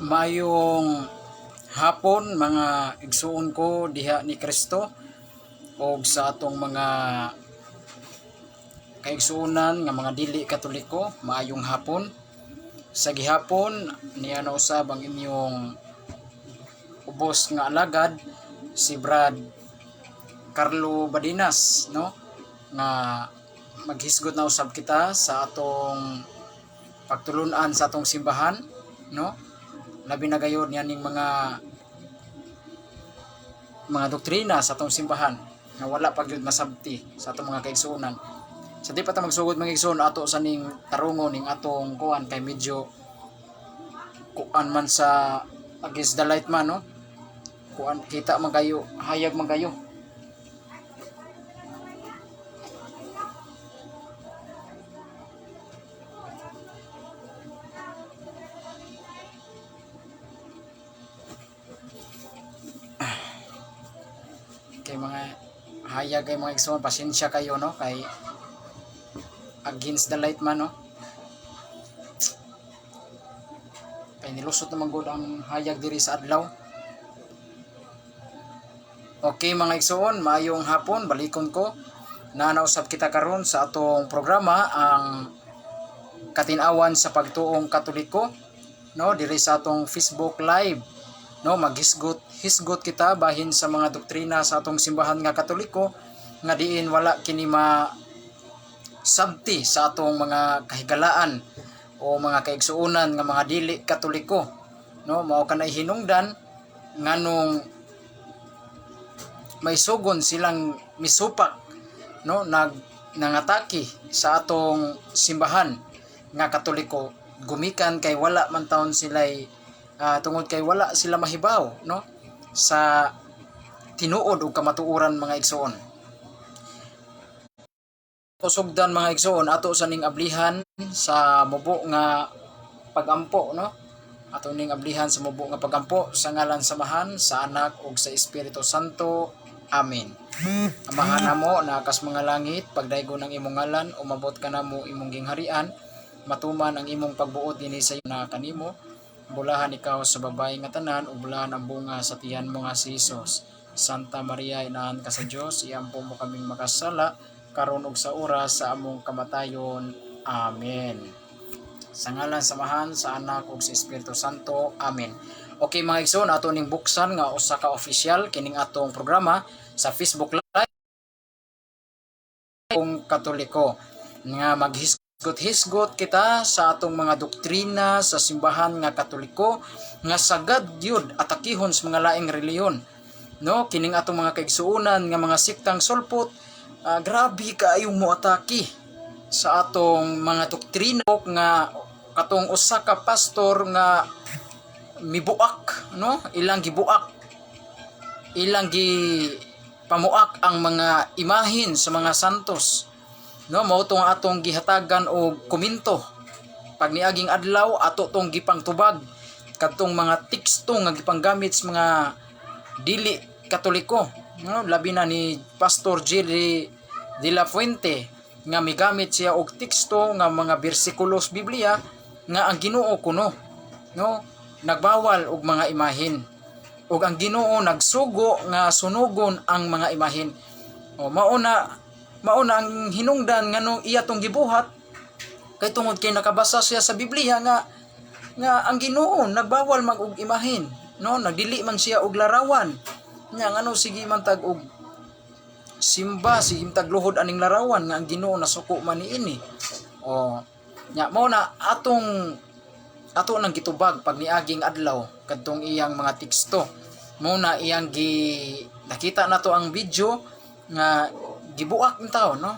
Maayong hapon, mga igsuon ko diha ni Kristo og sa atong mga kaigsuonan nga mga dili Katoliko, maayong hapon. Sa gihapon niya na usab ang inyong ubos nga alagad, si Brad Carlo Badinas, no, nga maghisgot na usab kita sa atong pagtulunan sa atong simbahan, no, labi na gayud niya ning mga doktrina sa atong simbahan nga wala pa gyud masabti sa atong mga kaigsuonan. Sa di pa ta magsugod, mga igsuon, ato sa ning tarungon ning atong kuan kay medyo kuan man sa against the light man, no, kuan kita man kayo, hayag man kayo. Kay mga hayag kay mga igsuon, pasensya kayo, no, kay against the light man, no, kay nilusot naman gud ang hayag diri sa adlaw. Okay, mga igsuon, maayong hapon, balikon ko. Nanausab kita karon sa atong programa, ang Katinawan sa Pagtuong Katoliko, no, diri sa atong Facebook Live. No, maghisgot hisgot kita bahin sa mga doktrina sa atong simbahan nga Katoliko nga diin wala kini ma sabti sa atong mga kahigalaan o mga kaigsuonan nga mga dili Katoliko. No, mao kanay hinungdan nganong may sugon silang misupak, no, nangatake sa atong simbahan nga Katoliko gumikan kay wala man taon sila, tungod kay wala sila mahibaw, no, sa tinuod ug kamatuoran, mga igsuon. Usugdan, mga igsuon, ato sa ning ablihan sa mubo nga pagampo, no, ato ning ablihan sa mubo nga pagampo sa ngalan sa Amahan, sa Anak ug sa Espiritu Santo. Amen. Amahan namo na kas mga langit, pagdaygon ang imong ngalan, umabot ka namo imong gingharian, matuman ang imong pagbuot dinhi sa na kanimo. Bulahan ikaw sa babae nga tanan ug bulahan ang bunga sa tiyan mo nga si Hesus. Santa Maria, inahan ka sa Dios, iampo mo kaming makasala karon ug sa oras sa among kamatayon. Amen. Sa ngalan sa Amahan, sa Anak ug sa Espiritu Santo. Amen. Okay, mga igsoon, ato ning buksan nga usa ka official kining atong programa sa Facebook Live kung Katoliko nga maghisgot-hisgot kita sa atong mga doktrina sa simbahan nga Katoliko nga sagad gyud atakihon sa mga laing relihiyon, no. Kining atong mga kaigsuonan nga mga siktang sulpot, grabe kaayong moatake sa atong mga doktrina nga katong usa ka pastor nga mibuak, no, ilang gibuak, ilang gi pamuak ang mga imahin sa mga santos, no. Mao tong atong gihatagan og komento pag niaging adlaw, ato tong gipangtubag kadtong mga teksto nga gipanggamit sa mga dili Katoliko, no, labi na ni Pastor Jerry de la Fuente nga migamit siya og teksto nga mga bersikulo sa Biblia nga ang Ginoo kuno, no, nagbawal og mga imahin ug ang Ginoo nagsugo nga sunugon ang mga imahin. O mauna ang hinungdan nganong iya tong gibuhat kay tungod kay nakabasa siya sa Biblia nga nga ang Ginoo nagbawal mag og imahin, no, nagdili man siya og larawan nya. Ngano sige man tag og simba, sige tag luhod aning larawan nga ang Ginoo nasuko man niini? O nya mao na atong ato nang gitubag pag niaging adlaw kadtong iyang mga teksto. Mao na iyang gi nakita nato ang video nga gibuak ng tao, no,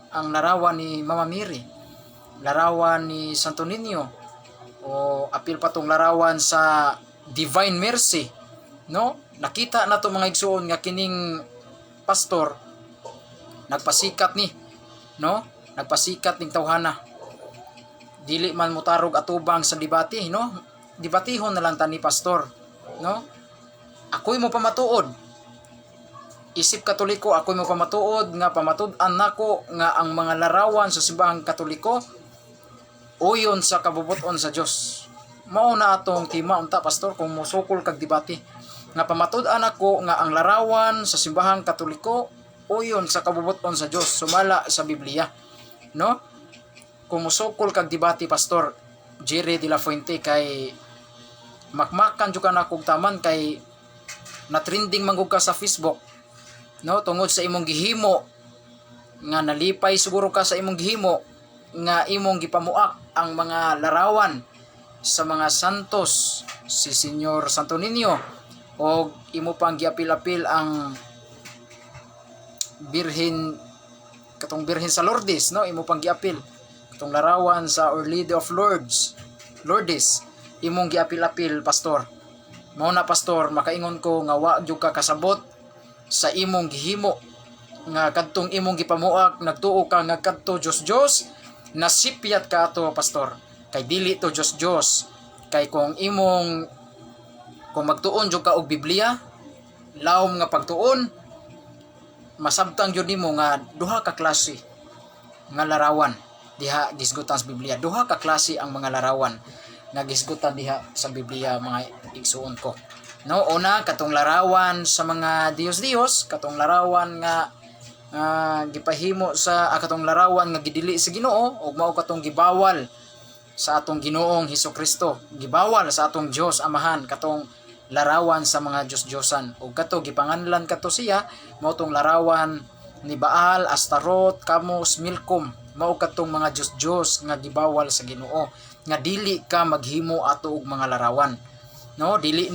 ang larawan ni Mama Mary, larawan ni Santo Niño, o apil pa tong larawan sa Divine Mercy, no. Nakita nato, mga igsuon, nga kining pastor nagpasikat ni, no, nagpasikat ning tawhana. Dili man motarog atubang sa debate, no, debatihon na lang ta ni pastor, no. Ako'y mo pamatuod, isip Katoliko, ako'y mo pamatuod nga pamatud-an nako nga ang mga larawan sa simbahang Katoliko uyon sa kabubuton sa Dios. Mao na atong tema unta, Pastor, kung mosukol kag debate nga pamatud-an ako nga ang larawan sa Simbahang Katoliko uyon sa kabubut-on sa Dios sumala sa Biblia, no? Kung mosukol kag debate, Pastor Jerry de la Fuente, kay makmakan jud ka na kog taman kay na trending man gud ka sa Facebook, no, tungod sa imong gihimo nga nalipay siguro ka sa imong gihimo nga imong gipamuak ang mga larawan sa mga santos, si Señor Santo Niño, o imo pang giapil-apil ang Birhen, katong Birhen sa Lourdes, no? Imo pang giapil katong larawan sa Our Lady of Lourdes, imong giapil-apil, Pastor. Mao na, Pastor, makaingon ko nga wa gyud ka kasabot sa imong gihimo nga kadtong imong gipamuak, nagtuo ka nga kadto Dios Dios. Nasipyat ka ato, Pastor, kay dili to Dios Dios, kay kung magtuon jud ka og Biblia, lawom nga pagtuon, masabtang jud nimo nga duha ka klase nga larawan diha gisgutan sa Biblia. Duha ka klase ang mga larawan nga gisgutan diha sa Biblia, mga igsuon ko, no? Una, katong larawan sa mga Dios Dios, katong larawan nga gipahimo sa katong larawan nga gidili sa Ginoo ug mao katong gibawal sa atong Ginoong Hesus Kristo, gibawal sa atong Dios Amahan, katong larawan sa mga Dios-Diosan, ug kato gipanganlan kato siya mao tong larawan ni Baal, Astaroth, Kamos, Milcom. Mao katong mga Dios-Dios nga gibawal sa Ginoo nga dili ka maghimo ato og mga larawan, no? Dili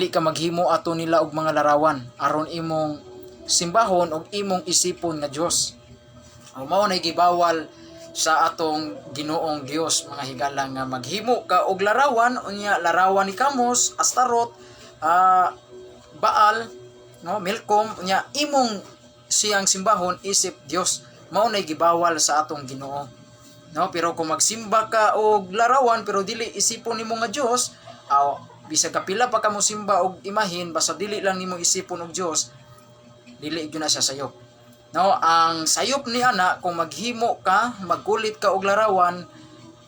ka maghimo ato nila og mga larawan aron imong simbahon og imong isipon nga Dios. O mao na gibawal sa atong Ginoong Dios, mga higala, nga maghimo ka og larawan, unya larawan ni Kamos, Astaroth, Baal, no, Milcom, unya imong siyang simbahon isip Dios. Mao na gibawal sa atong Ginoo, no? Pero kung magsimba ka og larawan pero dili isipon nimo nga Dios, aw bisag kapila pa ka mo simba og imahin, basta dili lang nimo isipon og Dios, dili gyud na siya sayop. No, ang sayop ni ana kung maghimo ka, magkulit ka og larawan,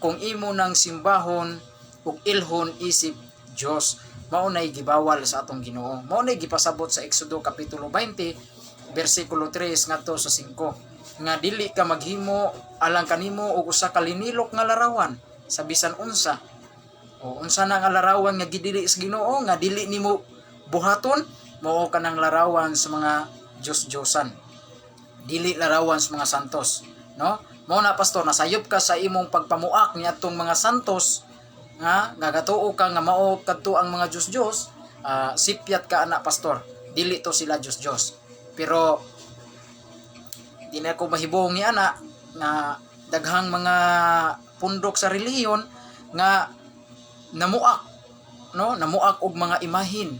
kung imo nang simbahon ug ilhon isip Dios, mao nay gibawal sa atong Ginoo. Mao nay gipasabot sa Exodo kapitulo 20 bersikulo 3 ngadto sa 5 nga dili ka maghimo alang kanimo og usa ka linilok nga larawan sa bisan unsa. O unsa na nga larawan nga gidili sa Ginoo nga dili nimo buhaton? Mao kanang larawan sa mga Diyos-Diyosan, dili larawan sa mga santos, no? Mao na, Pastor, nasayop ka sa imong pagpamuak ni atong mga santos nga gagatuo ka nga mao kadto ang mga Diyos-Diyos. Sipyat ka ana, Pastor, dili to sila Diyos-Diyos. Pero di na ko mahibong ni ana nga daghang mga pundok sa relihiyon nga namuak, no, namuak og mga imahin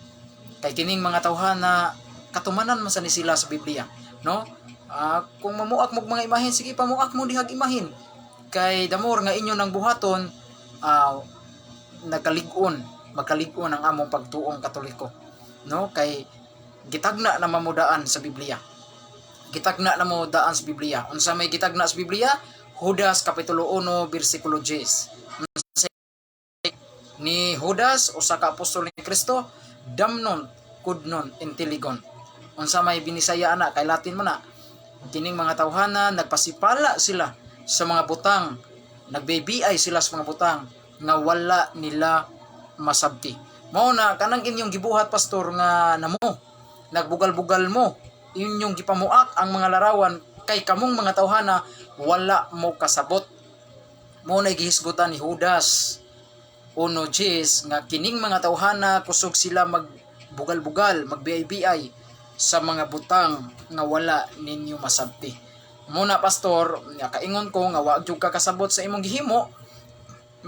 kay kining mga tawhana katumanan man sa ni sila sa Biblia, no? Kung mamuak mo og mga imahin, sige, pamuak mo dihag imahin, kay damor nga inyo nang buhaton, nagkalig-on, magkalig-on ang among pagtuong Katoliko, no? Kay gitagna na mamudaan sa Biblia, gitagna na mo daan sa Biblia. Unsa may gitagna sa Biblia? Judas kapitulo 1 bersikulo 10 ni Judas, usa ka apostol ni Kristo: "Damnum quod non intellegunt." Unsa may Binisaya ana kay Latin man na? Kining mga tawhana nagpasipala sila sa mga butang, nagbibiay sila sa mga butang nga wala nila masabti. Mao na kanang inyong gibuhat, Pastor, nga namo nagbugal-bugal mo, inyong gipamuak ang mga larawan, kay kamong mga tawhana wala mo kasabot. Mao na gihisgutan ni Judas 1:10 nga kining mga tawhana kusog sila magbugal-bugal, magbiay-biay sa mga butang nga wala ninyo masabti. Muna, Pastor, nga kaingon ko nga wa jud ka kasabot sa imong gihimo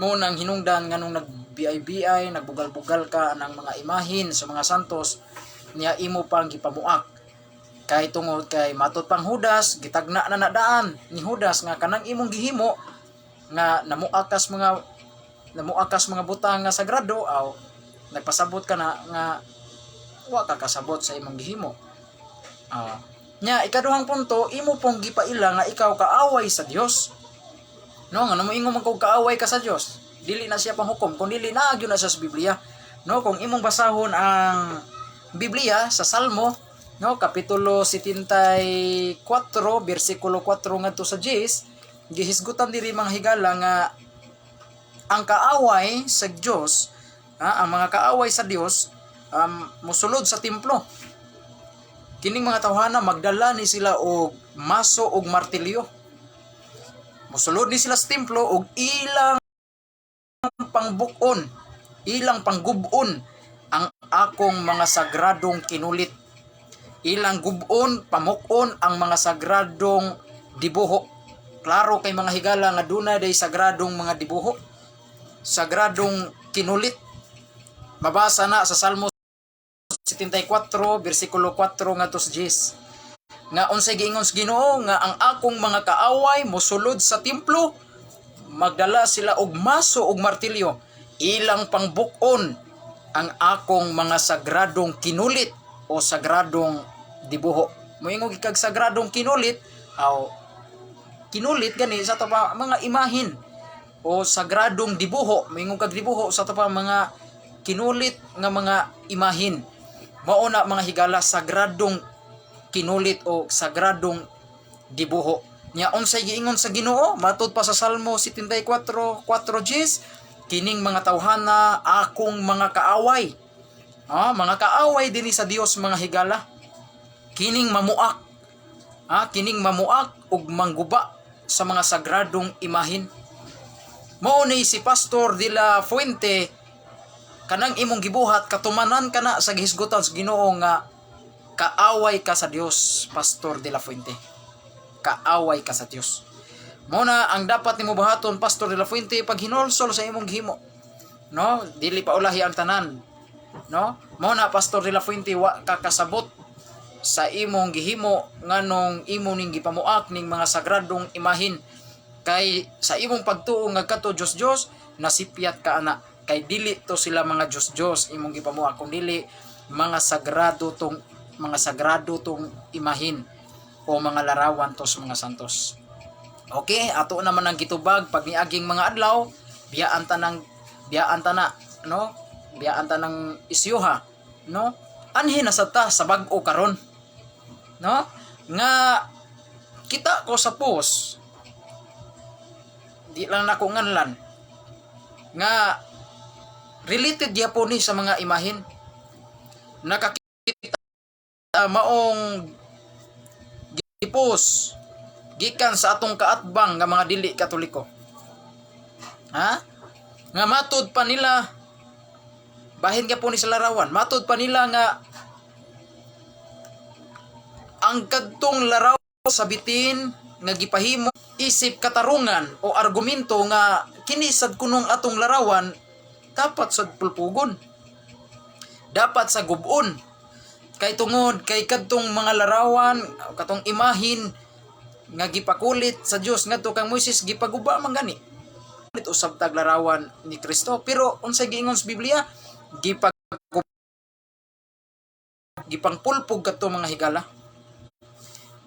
mo nang hinungdan nganong nagbiay-biay, nagbugal-bugal ka ng mga imahin sa mga santos niya imo pang gipamuak. Kay tungod kay matud pang Judas, gitagna na nadaan ni Judas nga kanang imong gihimo nga namuakas mga butang nga sagrado, aw nagpasabot ka na nga wa ka kasabot sa imong gihimo. Nya ikaduhang punto, imo pong gipaila nga ikaw kaaway sa Dios. No, nga moingon man kog kaaway ka sa Dios. Dili na siya panghukom kun dili naa gyud na siya sa Biblia, no? Kung imong basahon ang Biblia sa Salmo, no, kapitulo 74 bersikulo 4 ngadto sa 10, gihisgutan diri, mga higala, nga ang kaaway sa Dios, ha, ang mga kaaway sa Dios musulod sa templo. Kining mga tawhana magdala ni sila og maso og martilyo. Musulod ni sila sa templo og ilang pangbuk-on, ilang panggub-on ang akong mga sagradong kinulit. Ilang gub-on, pamuk-on ang mga sagradong dibuho. Klaro kay, mga higala, nga duna day sagradong mga dibuho. Sagradong kinulit. Mabasa na sa Salmo 74 bersikulo 4 ngadto sa 10. Nga unsay giingon sa Ginoo? Nga ang akong mga kaaway mosulod sa templo, magdala sila og maso og martilyo, ilang pangbuk-on ang akong mga sagradong kinulit o sagradong dibuho. Moingon kag sagradong kinulit aw kinulit gani sa ato pa mga imahin o sagradong dibuho, moingon kag dibuho sa ato pa mga kinulit nga mga imahin. Mao na, mga higala, sagradong kinulit o sagradong dibuho. Nya unsay giingon sa Ginoo matud pa sa Salmo 74:4 10? Kining mga tawhana akong mga kaaway. Ah, mga kaaway dinhi sa Dios, mga higala. Kining mamuak. Ah, kining mamuak ug mangguba sa mga sagradong imahin. Mao ni si Pastor de la Fuente, kanang imong gibuhat, katumanan kana sa gihisgutan sa Ginoo nga kaaway ka sa Dios, Pastor de la Fuente. Kaaway ka sa Dios. Mao na ang dapat nimo buhaton, Pastor de la Fuente, paghinulsol sa imong gihimo. No, dili pa ulahi ang tanan. No? Mao na, Pastor de la Fuente, wa ka kasabot sa imong gihimo nganong imo ning gipamuak ning mga sagradong imahin, kay sa imong pagtuo nga kato Dios Dios, nasipyat ka ana, kay dili to sila mga Dios Dios imong gipamuak kung dili mga sagrado tong imahin o mga larawan to sa mga santos. Okay, ato naman ang gitubag pag niaging mga adlaw, biyaan ta na, no? Biyaan ta ng isyuha, no? Anhi na sa ta sa bag-o karon. No? Nga kita ko sa post, di lang nako nganlan, nga related gyapon ni sa mga imahin. Nakakita maong gipos gikan sa atong kaatbang nga mga dili Katoliko. Ha? Nga matud pa nila, bahin gyapon ni sa larawan, matud pa nila nga ang kadtong larawan sa bitin nga gipahimo isip katarungan o argumento nga kini sad kunong atong larawan dapat sad pulpugon, dapat sa gubon, kay tungod kay kadtong mga larawan, katong imahin nga gipakulit sa Dios ngadto kang Moises, gipaguba man gani usab tag larawan ni Kristo. Pero unsay giingon sa Biblia? Gipangpulpog kadto, mga higala.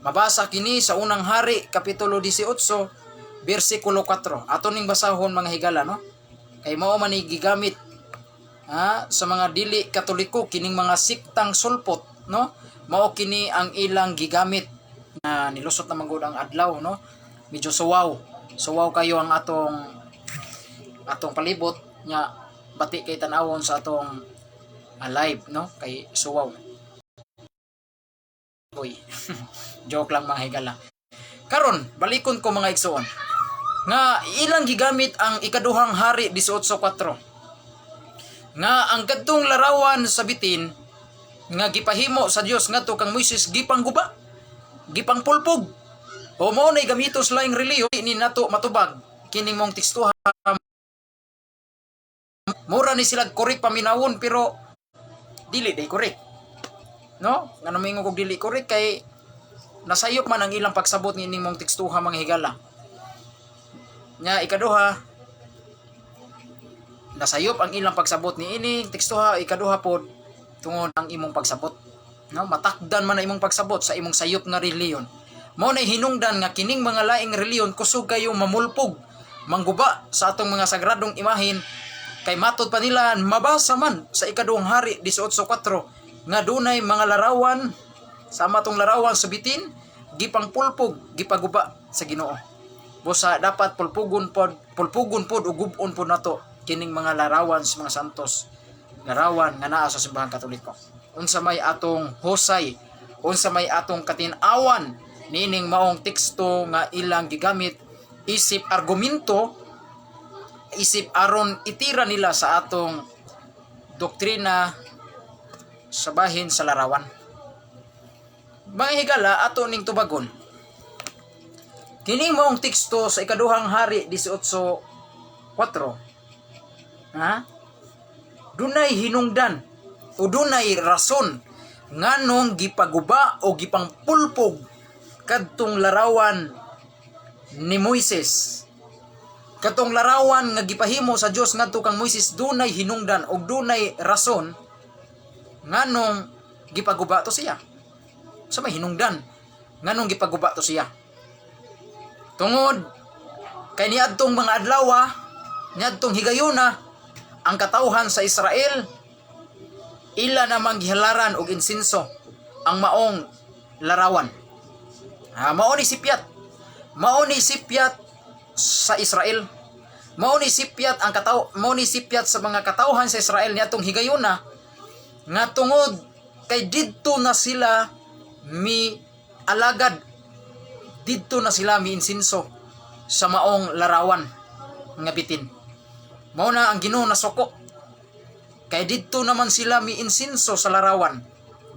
Mabasa kini sa Unang Hari kapitulo 18 bersikulo 4. Ato ning basahon, mga higala, no? Kay mao man ni gigamit, ha, sa mga dili Katoliko, kining mga siktang sulpot, no? Mao kini ang ilang gigamit na nilusot na man gud ang adlaw, no? Medyo suwaw. Suwaw kayo ang atong atong palibot nya, bati kay tan-awon sa atong live, no? Kay suwaw. Uy. Joke lang, mga higala. Karon, balikon ko, mga igsuon. Nga ilang gigamit ang Ikaduhang Hari 18:4. Nga ang kadtong larawan sa bitin nga gipahimo sa Dios ngadto kang Moises, gipangguba, gipangpulpog. O mao nay gamito sa laing relihiyon ni nato matubag kining mong tekstuha. Mura ni sila correct paminawon, pero dili day correct. No? Ngano moingon kog dili correct? Kay nasayop man ang ilang pagsabot niining mong tekstuha, mga higala. Nya ikaduha, nasayop ang ilang pagsabot niining tekstuha. Ikaduha pod, tungod ang imong pagsabot. No, matakdan man ang imong pagsabot sa imong sayop nga relihiyon. Mao nay hinungdan nga kining mga laing relihiyon kusog kayo mamulpog. mangguba sa atong mga sagradong imahin, kay matod pa nila, mabasa man sa Ikaduhang Hari 18:4 nga dunay mga larawan sa atong larawan sa bitin gipangpulpog, gipaguba sa Ginoo. Busa dapat pulpugon pod ug gub-on pod nato kining mga larawan sa mga santos, larawan nga naa sa Simbahang Katoliko. Unsa may atong husay, unsa may atong katin-awan niining maong teksto nga ilang gigamit isip argumento, isip aron itira nila sa atong doktrina sa bahin sa larawan? Mga higala, ato ning tubagon kining maong teksto sa Ikaduhang Hari 18:4, ha? Dunay hinungdan o dunay rason nganong gipaguba o gipangpulpog kadtong larawan ni Moises, katong larawan nga gipahimo sa Dios ngadto kang Moises. Dunay hinungdan og dunay rason nganong gipaguba to siya. Sa may hinungdan nganong gipaguba to siya? Tungod kay niadtong mga adlaw, niadtong higayuna, ang katawhan sa Israel ila namang gihalaran og insinso ang maong larawan. Ha, mao ni sipyat. Mao ni sipyat sa Israel. Mao ni sipyat sa mga katawhan sa Israel niadtong higayuna nga tungod kay didto na sila mi alagad, didto na sila mi insinso sa maong larawan nga bitin. Mao na ang Ginoo nasuko. Kay didto naman sila mi insinso sa larawan.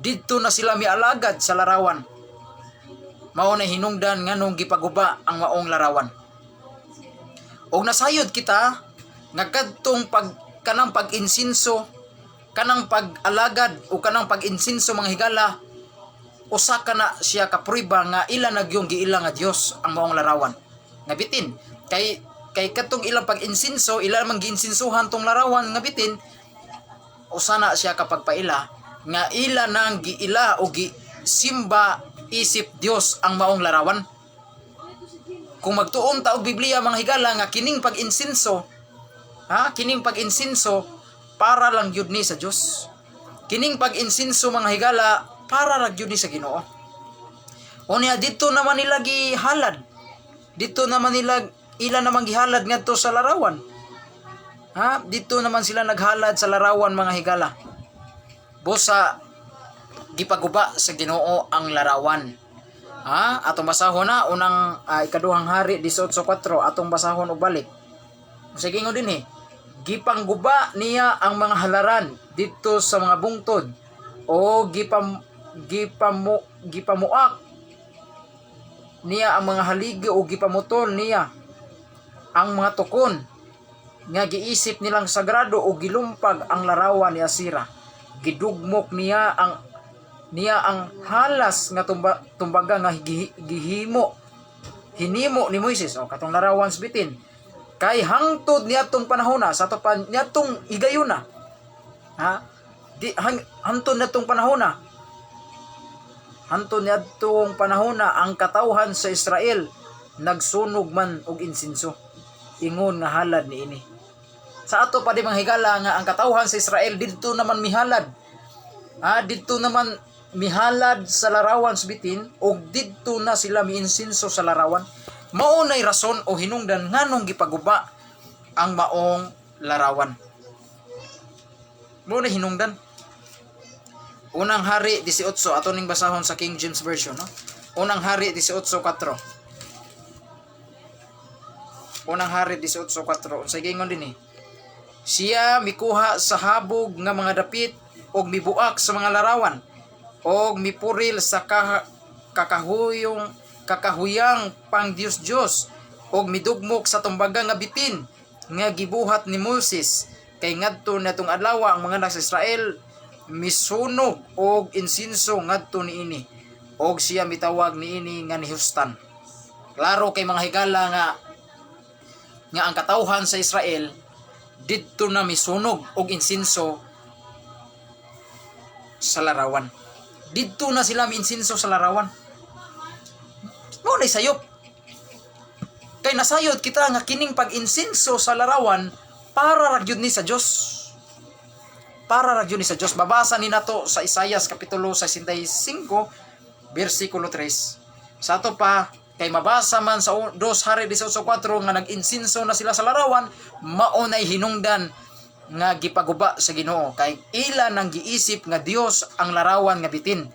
Didto na sila mi alagad sa larawan. Mao na hinungdan nganong gipaguba ang maong larawan. Og nasayod kita nga kadtong pag kanang pag-insinso, kanang pag-alagad o kanang pag-insinso, mga higala, usa ka na siya ka prueba nga ila nagyong giila nga Dios ang maong larawan nga bitin, kay katong ilang pag-insinso, ila man giinsinsuhan tong larawan nga bitin. Usa na siya ka pagpaila nga ila nang giila o gisimba isip Dios ang maong larawan. Kung magtuon ta og Biblia, mga higala, nga kining pag-insinso, ha, kining pag-insinso para lang gyud ni sa Dios. Kining pag-insinso, mga higala, para ra gyud ni sa Ginoo. Unya dito naman nila gihalad, dito naman nila ila naman gihalad ngadto sa larawan, ha? Dito naman sila naghalad sa larawan, mga higala. Busa gipaguba sa Ginoo ang larawan. Ha, atong basahon na unang Ikaduhang Hari 18:4. Atong basahon og balik. Sige, ingon din eh: Gipangguba niya ang mga halaran didto sa mga bungtod o gipamuak niya ang mga haligi o gipamutol niya ang mga tukon nga giisip nilang sagrado o gilumpag ang larawan ni Asira. Gidugmok niya ang halas nga tumbaga nga gihimo hinimo ni Moises o katong larawan sa bitin, kay hangtod niadtong panahona, sa ato pa niadtong higayuna, ha, di hangtod niadtong panahona, hangtod niadtong panahona, ang katawhan sa Israel nagsunog man og insinso ingon nga halad niini. Sa ato pa di, mga higala, nga ang katawhan sa Israel didto naman mihalad, ha, didto naman mihalad sa larawan sa bitin og didto na sila miinsinso sa larawan. Mao nay rason o hinungdan nganong gipaguba ang maong larawan. Mao nay hinungdan. Unang Hari 18, ato ning basahon sa King James Version, no? Unang Hari 18:4. Unang Hari 18:4, unsay giingon dinhi? Siya mikuha sa habog nga mga dapit og mibuak sa mga larawan og mipuril sa kakahuyang pang Dios Dios og midugmok sa tumbaga nga bitin nga gibuhat ni Moses, kay ngadto natong adlaw ang mga anak sa Israel misunog og insinso ngadto niini, og siya mitawag niini nga Nehustan. Klaro kay, mga higala, nga ang katawhan sa Israel didto na misunog og insinso sa larawan. Didto na sila miinsinso sa larawan. Mao na sayop. Kay nasayod kita nga kining pag-insinso sa larawan para ra gyud ni sa Dios. Para ra gyud ni sa Dios. Babasa ni nato sa Isayas kapitulo 65 bersikulo 3. Sa ato pa kay mabasa man sa 2 Hari 18:4 nga nag-insinso na sila sa larawan, mao nay hinungdan nga gipaguba sa Ginoo kay ila nang giisip nga Dios ang larawan nga bitin.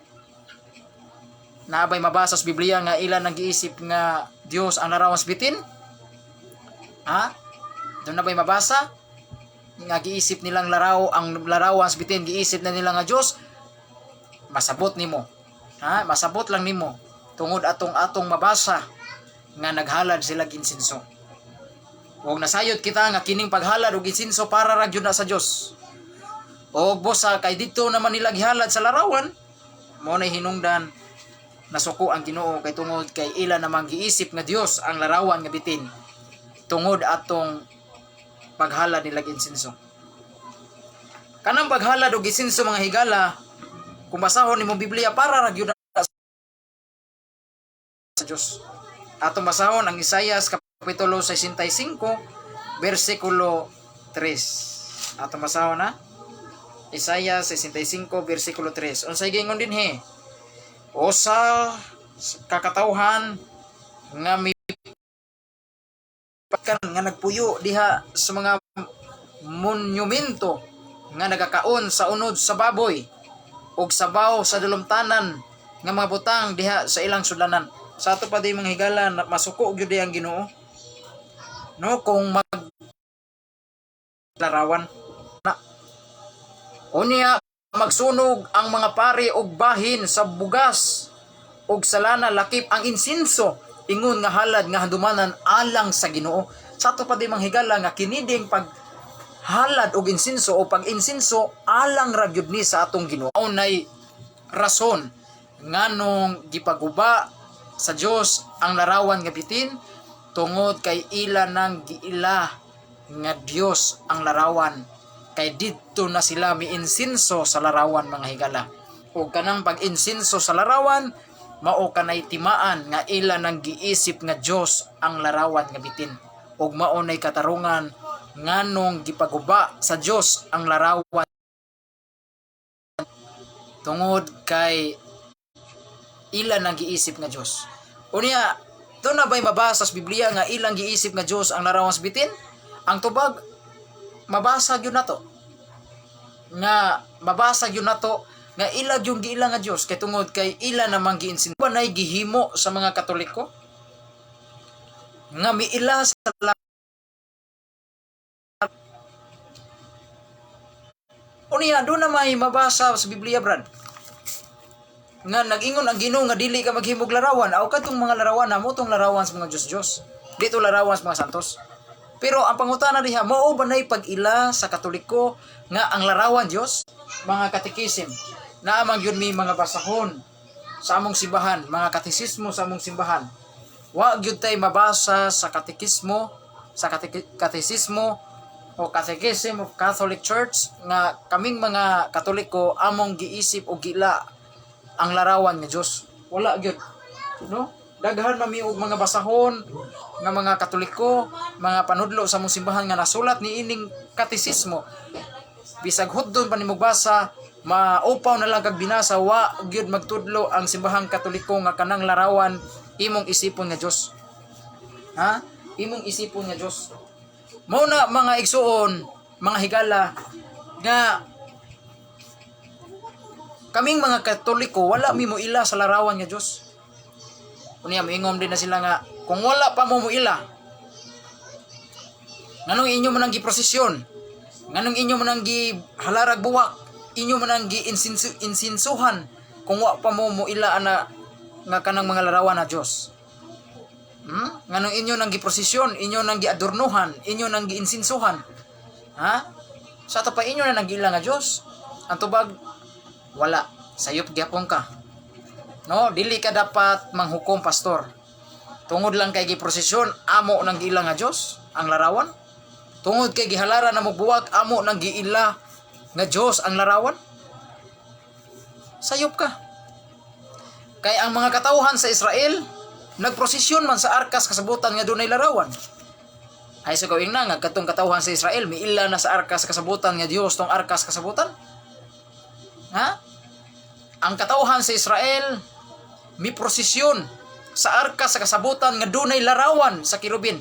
Naabay mabasa sa Biblia nga ila nang giisip nga Dios ang larawan sa bitin? Ha? Doon na ba'y mabasa? Nga giisip nilang laraw ang larawan sa bitin, giisip na nila nga Dios? Masabot nimo. Ha? Masabot lang nimo tungod atong atong mabasa nga naghalad sila insinso. Og nasayod kita nga kining paghalad og insinso para ra gyud na sa Dios. Og busa kay didto naman nila gihalad sa larawan, mao nay hinungdan nasuko ang Ginoo kay tungod kay ila namang giisip nga Dios ang larawan nga bitin tungod atong paghalad nila insinso. Kanang paghalad og insinso, mga higala, kung basahon nimo Biblia, para ra gyud na sa Dios. Atong basahon ang Isayas kapitulo 65 bersikulo 3. Atong basahon na. Isaiah 65 bersikulo 3. Unsay giingon dinhi? Usa ka katawhan nga mi kan nga nagpuyo diha sa mga monumento, nga nagakaon sa unod sa baboy ug sabaw sa dalumtanan nga mga butang diha sa ilang sudlanan. Sa ato pa di, mga higala, masuko gyud ang Ginoo, no, kung mag larawan na. Unya magsunog ang mga pari og bahin sa bugas ug sa lana lakip ang insinso ingon nga halad nga handumanan alang sa Ginoo. Sa ato pa di, mga higala, nga kiniding pag halad og insinso o pag-insinso alang ra gyud ni sa atong Ginoo. Nay rason nganong gipaguba sa Dios ang larawan nga bitin, tungod kay ila nang giila nga Dios ang larawan kay didto na sila miinsinso sa larawan, mga higala. Ug kanang pag-insinso sa larawan, mao kanay timaan nga ila nang giisip nga Dios ang larawan nga bitin, ug mao nay katarungan nganong gipaguba sa Dios ang larawan, tungod kay ila nang giisip nga Dios. Unya, doon na ba'y mabasa sa Biblia nga ilang giisip nga Dios ang larawan sa bitin? Ang tubag, mabasa gyud nato. Nga mabasa gyud nato nga ila yung giila nga Dios kay tungod kay ila namang giinsin. Ba nay gihimo sa mga Katoliko? Nga miila sa Unya, doon na may mabasa sa Biblia, Brad, nga nag-ingon ang Ginoo nga dili ka maghimog larawan. Aw kadtong mga larawan na mo tong larawan sa mga Diyos-Diyos. Dito larawan sa mga santos. Pero ang pangutana diha, mao ba nay pag-ila sa Katoliko nga ang larawan Dios? Mga katekisim, naa man gyud mi mga basahon sa among simbahan, mga katekismo sa among simbahan. Wa gyud tay mabasa sa katekismo, sa katesismo o Catechism of Catholic Church nga kaming mga Katoliko among giisip o gila ang larawan nga Dios. Wala gyud. No? Daghan man mi og mga basahon nga mga Katoliko, mga panudlo sa among simbahan nga nasulat ni ining katesismo. Bisag hudton pa nimo basa, maupaw na lang kag binasa, wa gyud magtudlo ang simbahang Katoliko nga kanang larawan imong isipon nga Dios. Ha? Imong isipon nga Dios. Mao na, mga igsuon, mga higala, nga kaming mga Katoliko wala mi moila sa larawan nga Dios. Unya moingon din na sila nga kung wala pa mo moila, nganong inyo man ang giprosesyon? Nganong inyo man ang gihalarag buwak? Inyo man ang gi-insinsuhan kung wa pa mo moila ana nga kanang mga larawan na Dios? Nganong inyo nang giprosesyon, inyo nang giadornuhan, inyo nang giinsinsuhan? Ha? Sa ato pa inyo na nang giila nga Dios? Ang tubag, wala. Sayop gyapon ka. No, dili ka dapat manghukom, pastor. Tungod lang kay giprosesyon, amo nang giila nga Dios ang larawan. Tungod kay gihalara na mo buwak, amo nang giila nga Dios ang larawan. Sayop ka. Kay ang mga katawhan sa Israel, Nagprosesyon man sa arkas kasabutan nga dunay larawan. Ay sa gawing na nga katong katawhan sa Israel miila na sa arkas kasabutan nga Dios tong arkas kasabutan. Ha? Ang katawhan sa Israel mi prosesyon sa arkas sa kasabutan nga dunay larawan sa kerubin.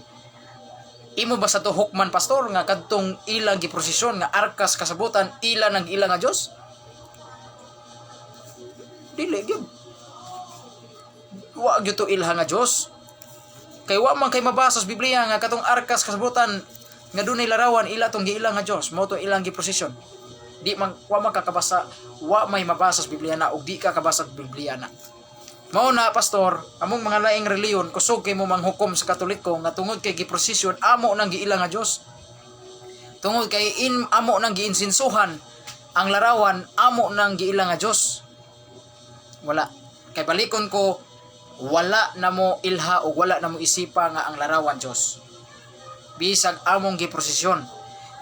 Imo ba sa to hukman, pastor, nga kadtong ilang giprosesyon nga arkas kasabutan ila nang ila nga Dios? Dili gyud. Wa gyud to ilha nga Dios. Kay wa man kay mabasa sa Biblia nga katong arkas kasabutan nga dunay larawan ila tong giila nga Dios, mao to ilang giprosesyon. Di man, wa man kakabasa, wa may mabasa sa Biblia na og di ka kabasa sa Biblia na. Mao na, pastor, among mga laing reliyon, kusog kay mo manghukom sa Katoliko nga tungod kay giprosesyon amo nang giila nga Dios. Tungod kay in amo nang giinsinsuhan ang larawan, amo nang giila nga Dios. Wala. Kay balikon ko, wala na mo ilha o wala na mo isipa nga ang larawan Dios. Bisag among giprosesyon,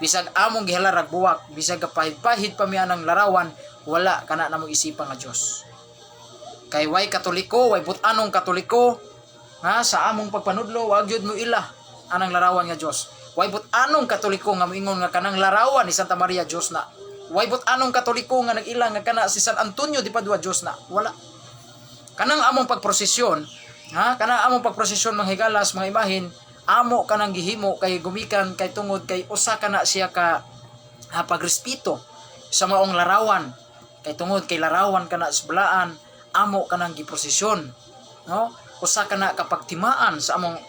bisag among gihalarag buwak, bisag gapahid-pahid pa mi anang larawan, wala kana na mo isipa nga Dios. Kay way Katoliko, way but-anong Katoliko nga sa among pagpanudlo wa gyud mo ila anang larawan nga Dios. Way but-anong Katoliko nga moingon nga kanang larawan ni Santa Maria Dios na. Way but-anong Katoliko nga nag-ila nga kana si San Antonio de Padua Dios na. Wala. Kanang among pagprosesyon, ha? Kanang among pagprosesyon, mga higalas, mga imahin, amo kanang gihimo kay gumikan kay tungod kay usa kana siya ka, ha, pagrespeto sa maong larawan. Kay tungod kay larawan kana sa balaan, amo kanang giprosesyon, no? Usa kana ka pagtimaan sa among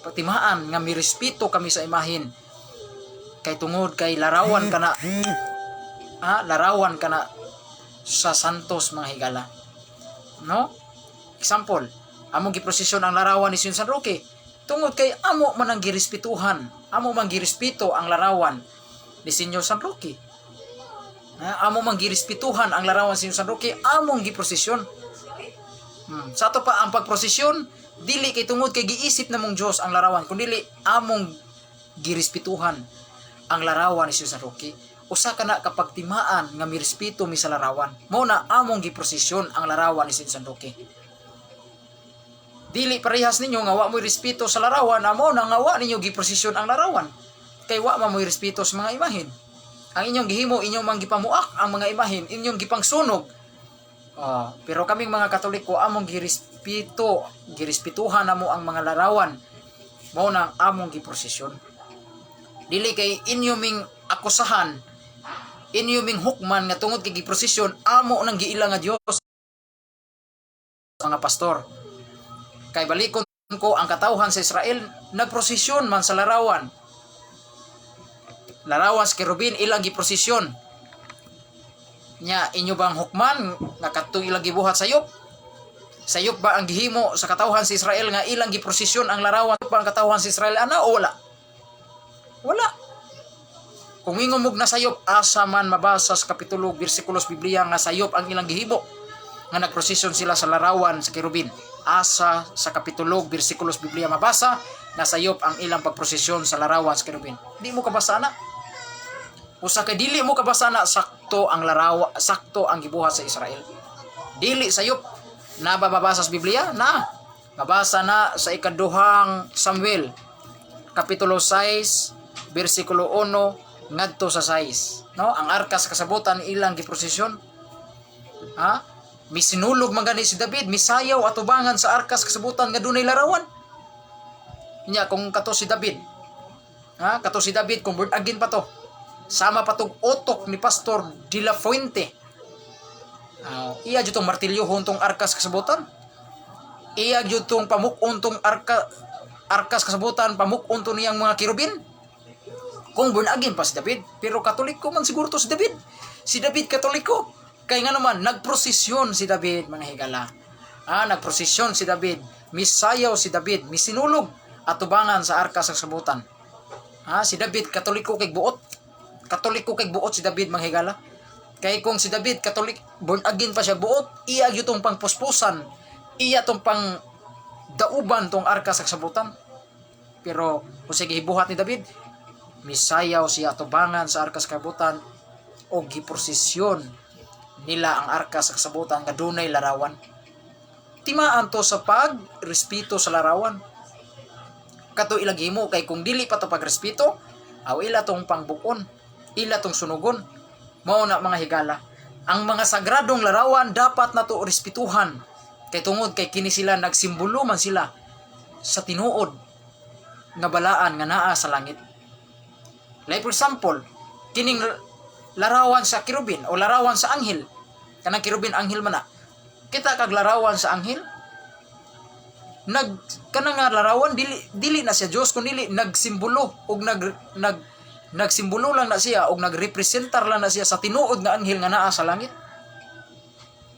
pagtimaan nga mirespeto kami sa imahin. Kay tungod kay larawan kana, ha, larawan kana sa santos, mga higala. No? Example, among giprosesyon ang larawan ni San Roque tungod kay amo man ang girespetuhan, amo man girespeto ang larawan ni Senyor San Roque. Ha, amo man girespetuhan ang larawan ni Senyor San Roque, among giprosesyon. Sa ato pa ang pagprosesyon, dili kay tungod kay giisip namong Dios ang larawan, kundi among girespetuhan ang larawan ni Senyor San Roque. Usa ka na kapagtimaan nga mirespeto mi sa larawan. Mao na among giprosesyon ang larawan ni Senyor San Roque. Dili parehas ninyo nga wa mo'y respeto sa larawan, amo na nga wa ninyo giprosesyon ang larawan. Kay wa man mo'y respeto sa mga imahin. Ang inyong gihimo, inyong mang gipamuak ang mga imahin, inyong gipangsunog. Oh, pero kaming mga Katoliko, among girespeto, girespetuhan namo ang mga larawan. Mao na ang among giprosesyon. Dili kay inyo ming akusahan, inyo ming hukman nga tungod kay giprosesyon amo nang giila nga Dios, mga pastor. Kay balikon ko, ang katawhan sa Israel nagprosesyon man sa larawan. Larawan sa kerubin ilang giprosesyon. Nya inyo bang hukman nga kadtong ilang gibuhat sayop? Sayop ba ang gihimo sa katawhan sa Israel nga ilang giprosesyon ang larawan pa ang katawhan sa Israel ana o wala? Wala. Kung ingon mo na sayop, asa man mabasa sa kapitulo, bersikulos Biblia nga sayop ang ilang gihimo nga nagprosesyon sila sa larawan sa kerubin? Asa sa kapitulo, bersikulos Biblia mabasa na sayop ang ilang pagprosesyon sa larawan sa kerubin? Di mo kabasa na. Usa kay dili mo kabasa na, sakto ang larawa, sakto ang gibuhat sa Israel. Dili sayop. Na ba mabasa sa Biblia? Na. Mabasa na sa ikaduhang Samuel kapitulo 6 bersikulo 1 ngadto sa 6. No? Ang arkas kasabutan ilang giprosesyon. Ha? Misinulog man gani si David, misayaw atubangan sa arkas kasabutan nga dunay larawan. Nya kung kato si David. Ha? Kato si David kung born again pa to. Sama pa tong utok ni Pastor De La Fuente. Ah, iya jud tong martilyohon tong arkas kasabutan. Iya jud tong pamuk-on tong arkas kasabutan, pamuk-on to niyang mga kerubin. Kung born again pa si David, pero Katoliko man siguro to si David. Si David Katoliko. Kay nga naman, nagprosesyon si David, mga higala. Ah, nagprosesyon si David. Misayaw si David, misinulog atubangan sa arkas sa kasabutan. Ah, si David Katoliko kay buot. Katoliko kay buot si David, mga higala. Kay kung si David Katolik, born again pa siya buot, iya gyud tong pangpuspusan, iya tong pang dauban tong arka sa kasabutan. Pero kung sige gibuhat ni David, misayaw siya atubangan sa arka sa kasabutan o giprosesyon nila ang arka sa kasabutan nga dunay larawan. Timaan to sa pagrespeto sa larawan. Kato ilang himo kay kung dili pa to pagrespeto, aw ila tong pangbukon, ila tong sunugon. Mao na, mga higala. Ang mga sagradong larawan dapat nato respetuhan kay tungod kay kini sila nagsimbolo man sila sa tinuod nga balaan nga naa sa langit. Like for example, kining larawan sa kerubin o larawan sa anghel. Kanang kerubin, anghel man na. Kita kag larawan sa anghel, nag kanang nga larawan dili dili na siya Dios kun dili nagsimbolo og nag nag nagsimbolo lang na siya og nagrepresentar lang na siya sa tinuod nga anghel nga naa sa langit.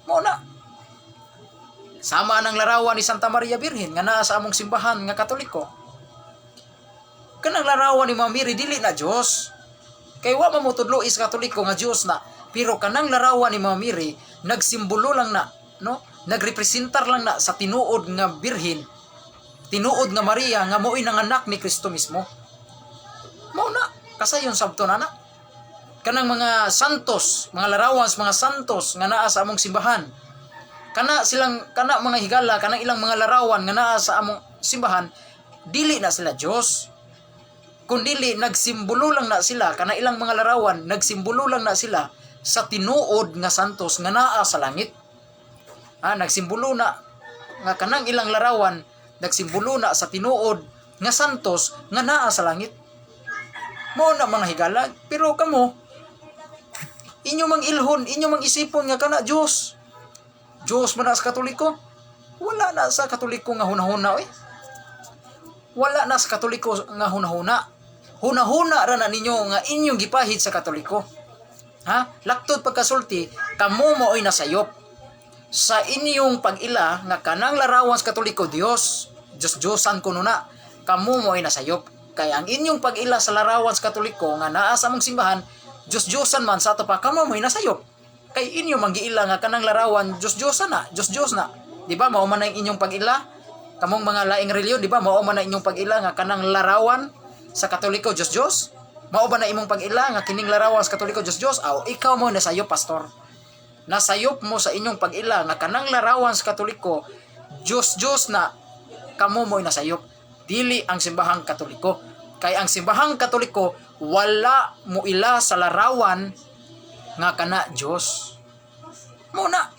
Mao na. Sama ng larawan ni Santa Maria Birhen nga naa sa among simbahan nga Katoliko. Kanang larawan ni Mama Mary dili na Dios. Kay wa man motudlo is Katoliko nga Dios na. Pero kanang larawan ni Mama Mary nagsimbolo lang na, no? Nagrepresentar lang na sa tinuod nga Birhen, tinuod nga Maria nga mo'y nanganak ni Kristo mismo. Mao na, kasayon sabton ana. Kanang mga santos, mga larawan sa mga santos nga naa sa among simbahan. Kana silang kana, mga higala, kanang ilang mga larawan nga naa sa among simbahan, dili na sila Dios. Kun dili nagsimbolo lang na sila, kana ilang mga larawan, nagsimbolo lang na sila sa tinuod nga santos nga naa sa langit. Ah, nagsimbolo na nga kanang ilang larawan nagsimbolo na sa tinuod nga santos nga naa sa langit. Mao na, mga higala, pero kamo inyo mang ilhon, inyo mang isipon nga kana Dios. Dios man na sa Katoliko. Wala na sa Katoliko nga hunahuna oy. Wala na sa Katoliko nga hunahuna. Hunahuna ra na ninyo nga inyong gipahid sa Katoliko. Ha? Laktod pagkasulti, kamo mao'y nasayop sa inyong pag-ila nga kanang larawan sa Katoliko Dios, Diyos Diyosan kuno na, kamo mo'y nasayop. Kay ang inyong pag-ila sa larawan sa Katoliko nga naa sa among simbahan, Diyos Diyosan man sa ato pa, kamo mo'y nasayop. Kay inyo manggiila nga kanang larawan Diyos Diyosan na, Diyos Diyos na. Di ba mao man ang inyong pag-ila? Kamong mga laing relihiyon, di ba mao man ang inyong pag-ila nga kanang larawan sa Katoliko Diyos Diyos? Mao ba na imong pag-ila nga kining larawan sa Katoliko Diyos Diyos? Aw, ikaw mo nasayop, pastor. Nasayop mo sa inyong pag-ila nga kanang larawan sa Katoliko Diyos Diyos na, kamo mo'y nasayop. Dili ang simbahang Katoliko. Kay ang simbahang Katoliko wala mo ila sa larawan nga kana Diyos. Mao na.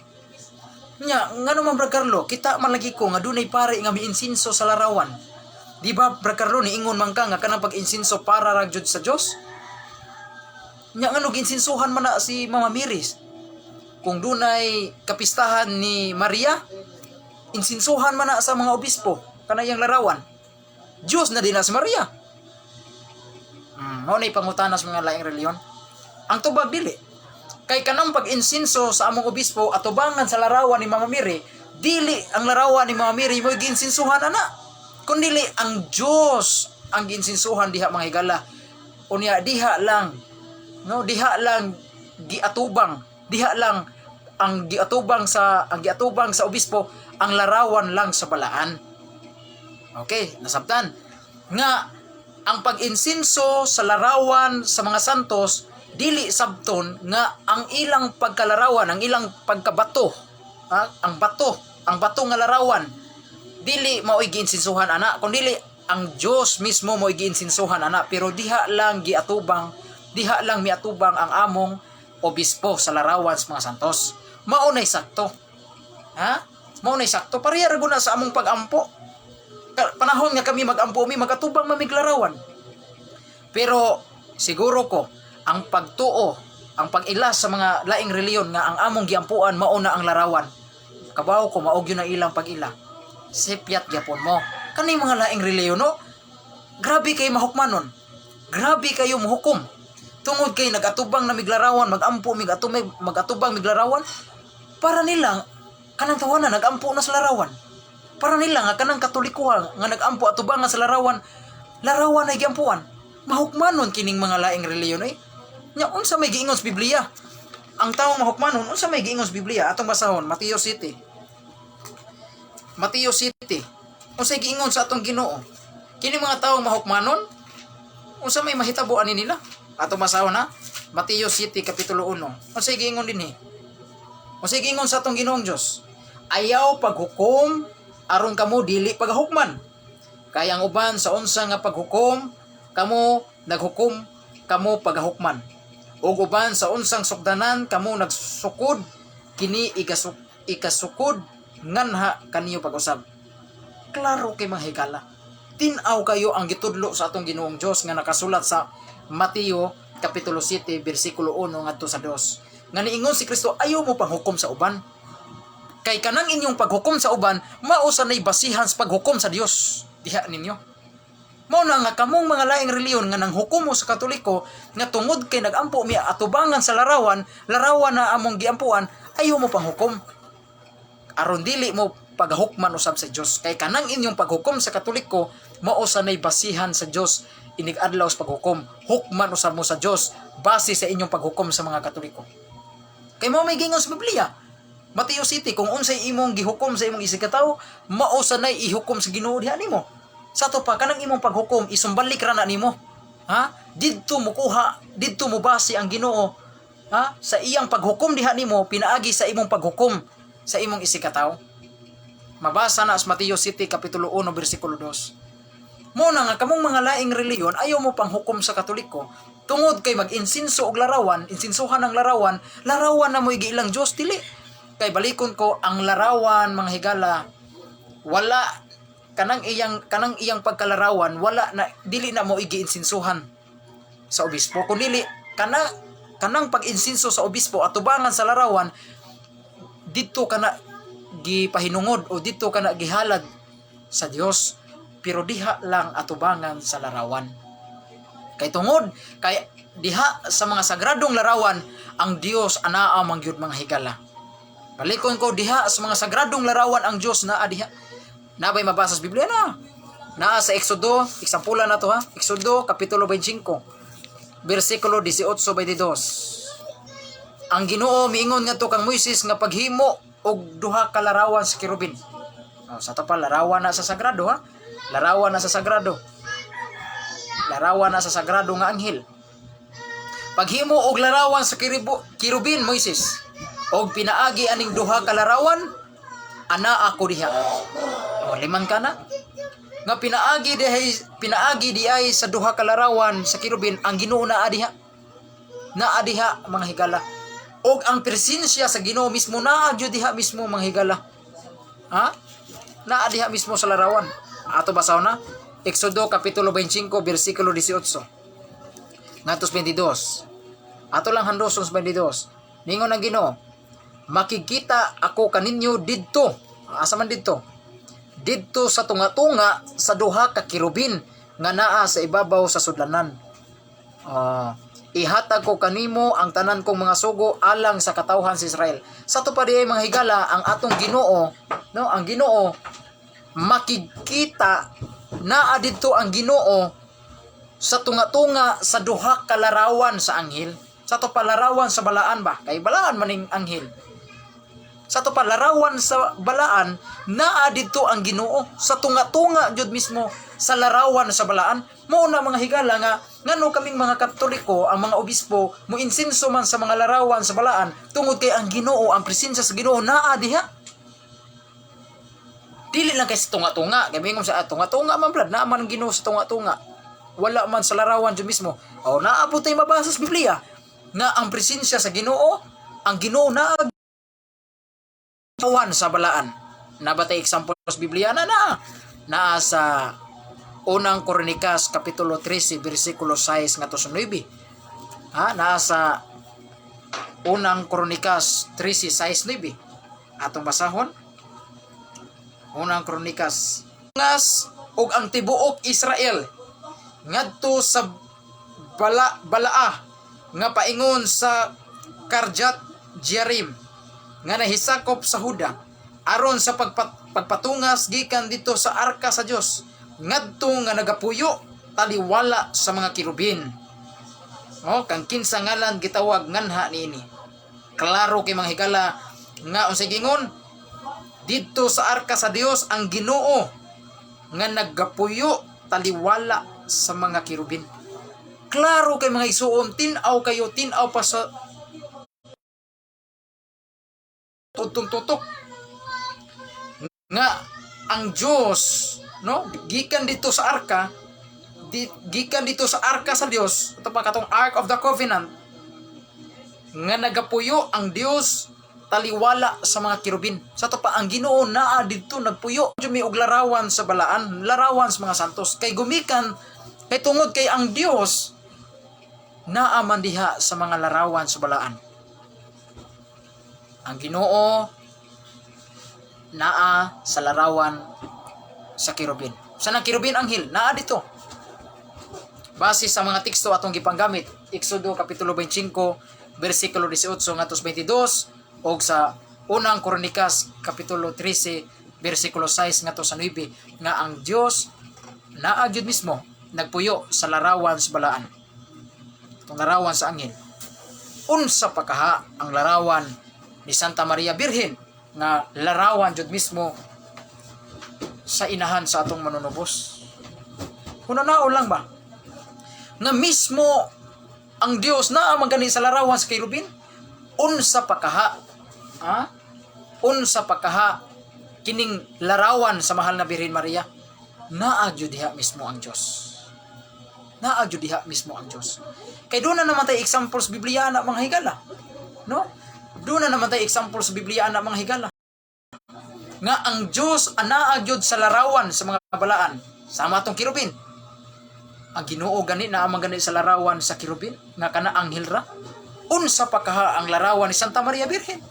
Nya, ngano man, Bra Carlo, kita man lagi ko nga dunay pare nga miinsinso sa larawan. Di ba, Bra Carlo, niingon man ka nga kanang pag-insinso para ra jud sa Dios? Nya ngano ginsinsuhan man na si Mama Mary? Kung dunay kapistahan ni Maria, insinsuhan man na sa mga obispo kanayang larawan. Diyos na din na si Maria. Mao na pangutana sa mga laing relihiyon. Ang tubag, dili. Kay kanang pag-insinso sa among obispo atubangan sa larawan ni Mama Mary, dili ang larawan ni Mama Mary mo giinsinsuhan ana. Kundili ang Diyos ang giinsinsuhan diha, mga higala. Unya diha lang, no, diha lang giatubang, diha lang ang giatubang sa obispo ang larawan lang sa balaan. Okay, nasabtan. Nga ang pag-insinso sa larawan sa mga santos dili sabton nga ang ilang pagkalarawan, ang ilang pagkabato, ha? Ang bato nga larawan dili mao'y giinsinsuhan ana, kun dili ang Dios mismo mo'y giinsinsuhan ana, pero diha lang giatubang, diha lang miatubang ang among obispo sa larawan sa mga santos. Mao na'y sakto. Ha? Mao na'y sakto. Pareha ra gud na sa among pag-ampo. Panahon nga kami mag-ampo, mi magatubang mamig larawan. Pero siguro ko ang pagtuo, ang pag-ila sa mga laing reliyon nga ang among giampuan mao na ang larawan. Kabaw ko mao gyud na ilang pag-ila. Sepyat gyapon mo. Kaning mga laing reliyon, no? Grabe kay mahukmanon. Grabe kayo mohukom. Tungod kay nagatubang na miglarawan, magampo mig atumay magatubang miglarawan, para nila kanang tawanan nagampo na sa larawan. Para nila nga kanang Katolikohan nga nagampo atubangan sa larawan, larawan ay giampuan. Mahukmanon kining mga laing reliyon eh. Nya unsa may giingon sa Biblia? Ang taong mahukmanon, unsa may giingon sa Biblia? Atong basahon Mateo City. Mateo City. Unsay giingon sa atong Ginoo? Kini mga taong mahukmanon, unsa may mahitabo ani nila? Atong basahon ha. Mateo 7 kapitulo 1. Unsay giingon dinhi? Unsay giingon sa atong Ginoong Dios? Ayaw paghukom aron kamo dili pagahukman. Kay ang uban sa unsa nga paghukom kamo naghukom, kamo pagahukman. Ug uban sa unsang sukdanan kamo nagsukod, kini ikasukod nganha kaniyo pag-usab. Klaro kay, mga higala. Tin-aw kayo ang gitudlo sa atong Ginoong Dios nga nakasulat sa Mateo kapitulo 7 bersikulo 1 ngadto sa 2. Nga niingon si Kristo, ayaw mo panghukom sa uban. Kay kanang inyong paghukom sa uban, mao sa nay basihan sa paghukom sa Dios diha ninyo. Mao na nga kamong mga laing reliyon nga nanghukom mo sa Katoliko, nga tungod kay nagampo mi atubangan sa larawan, larawan na among giampuan, ayaw mo panghukom aron dili mo pagahukman usab sa Dios. Kay kanang inyong paghukom sa Katoliko, mao sa nay basihan sa Dios inig adlaw sa paghukom. Hukman usab mo sa Dios base sa inyong paghukom sa mga Katoliko. Kay mao may gingon sa Biblia. Mateo 7, kung unsay imong gihukom sa imong isigkatawo, mao sa nay ihukom sa Ginoo diha nimo. Sa ato pa, kanang imong paghukom, isumbalik ra na nimo. Ha? Didto mo kuha, didto mo base ang Ginoo. Ha? Sa iyang paghukom diha nimo, pinaagi sa imong paghukom sa imong isigkatawo. Mabasa na sa Mateo 7 kapitulo 1 bersikulo 2. Mao na nga kamong mga laing reliyon, ayaw mo panghukom sa Katoliko tungod kay mag-insinso og larawan, insinsuhan ang larawan, larawan na mo igiilang Dios, dili. Kay balikon ko ang larawan, mga higala, wala kanang iyang pagkalarawan, wala na, dili na mo igi-insinsuhan sa obispo, kun dili kanang pag-insinso sa obispo atubangan sa larawan, didto kana gipahinungod o didto kana gihalad sa Dios, pero diha lang atubangan sa larawan. Kay tungod kay diha sa mga sagradong larawan ang Dios anaa man gyud, mga higala. Balikon ko, diha sa mga sagradong larawan ang Dios naa diha. Nabay mabasa sa Biblia na naa sa Exodo, example na to ha. Exodo kapitulo 25 bersikulo 18-22. Ang Ginoo miingon ngadto kang Moises nga paghimo og duha ka larawan sa kerubin. Oh, sa to pa, larawan na sa sagrado ha. Larawan na sa sagrado. Larawan na sa sagrado nga anghel. Paghimo og larawan sa kerubin, Moises. Og pinaagi aning duha ka larawan, ana ako diha. Oh, liman ka na. Nga pinaagi di ay sa duha ka larawan sa kerubin, ang Ginoo naa diha. Naa diha, mga higala. Og ang presensya sa Ginoo mismo naa gyud diha mismo, mga higala. Ha? Naa diha mismo sa larawan. Ato basahon na. Exodo kapitulo 25 bersikulo 18 ngadto 22. Ato lang handuson sa 22. Ningon ang Ginoo, "Makikita ako kaninyo didto." Asa man didto? Didto sa tunga-tunga sa duha ka kerubin nga naa sa ibabaw sa sudlanan. Ah, ihatag ko kanimo ang tanan kong mga sugo alang sa katawhan sa Israel. Sa ato pa diay, mga higala, ang atong Ginoo, no, ang Ginoo makikita, naa didto ang Ginoo sa tunga-tunga sa duha ka larawan sa anghel. Sa ato pa, larawan sa balaan ba? Kay balaan maning anghel. Sa ato pa, larawan sa balaan, naa didto ang Ginoo sa tunga-tunga jud mismo sa larawan sa balaan. Mao na, mga higala, nga ngano kaming mga Katoliko, ang mga obispo mo insinso man sa mga larawan sa balaan, tungod kay ang Ginoo, ang presensya sa Ginoo naa diha. Dili lang kay sa tunga-tunga. Kay mingon sa tunga-tunga man brad, naa man ang Ginoo sa tunga-tunga. Wala man sa larawan jud mismo. O naa po tay mabasa sa Biblia nga ang presensya sa Ginoo, ang Ginoo naa larawan sa balaan. Naa ba tay example sa Biblia na na? Naa sa Unang Kronikas kapitulo 13 bersikulo 6 ngadto sa 9. Ha, naa sa Unang Kronikas 13, 6, 9. Atong basahon. Unang Kronikas. Ngas ug ang tibuok Israel ngadto sa Balaa nga paingon sa Karjat Jearim nga nahisakop sa Huda aron sa pagpatungas gikan dito sa arka sa Dios ngadto nga nagapuyo taliwala sa mga kerubin. Oh, kang kinsa ngalan gitawag nganha niini. Klaro kay, mga higala, nga unsay gingon didto sa arka sa Dios, ang Ginoo nga nagapuyo taliwala sa mga kerubin. Klaro kay, mga igsuon, tin-aw kayo, tin-aw pa sa tutong tutok. Nga ang Dios, no, gikan dito sa arka, gikan dito sa arka sa Dios, ito pa katong Ark of the Covenant, nga nagapuyo ang Dios taliwala sa mga kirubin. Sa ato pa ang Ginoo naa didto nagpuyo. May og larawan sa balaan, larawan sa mga santos kay gumikan kay tungod kay ang Dios naa man diha sa mga larawan sa balaan. Ang Ginoo naa sa larawan sa kirubin. Sa nang kirubin anghel naa dito. Base sa mga teksto atong gipanggamit, Exodo kapitulo 25 bersikulo 18 ngadto sa 22 og sa Unang Kronikas kapitulo 13 bersikulo 6 ngadto sa 9, nga ang Dios naa gyud mismo nagpuyo sa larawan sa balaan. Itong larawan sa anghel. Unsa pa kaha ang larawan ni Santa Maria Birhen nga larawan jud mismo sa inahan sa atong Manunubos? Hunanao lang ba? Nga mismo ang Dios naa man gani sa larawan sa kerubin, unsa pa kaha, ha? Unsa pa kaha kining larawan sa mahal na Birhen Maria? Naa gyud diha mismo ang Dios. Naa gyud diha mismo ang Dios. Kay doon na naman tayo example sa Biblia na, mga higala. No? Doon na naman tayo example sa Biblia na, mga higala. Nga ang Dios anaa gyud sa larawan sa mga balaan. Sama atong kirubin. Ang Ginoo gani naa man gani sa larawan sa kirubin nga kana anghel ra. Unsa pa kaha ang larawan ni Santa Maria Birhen?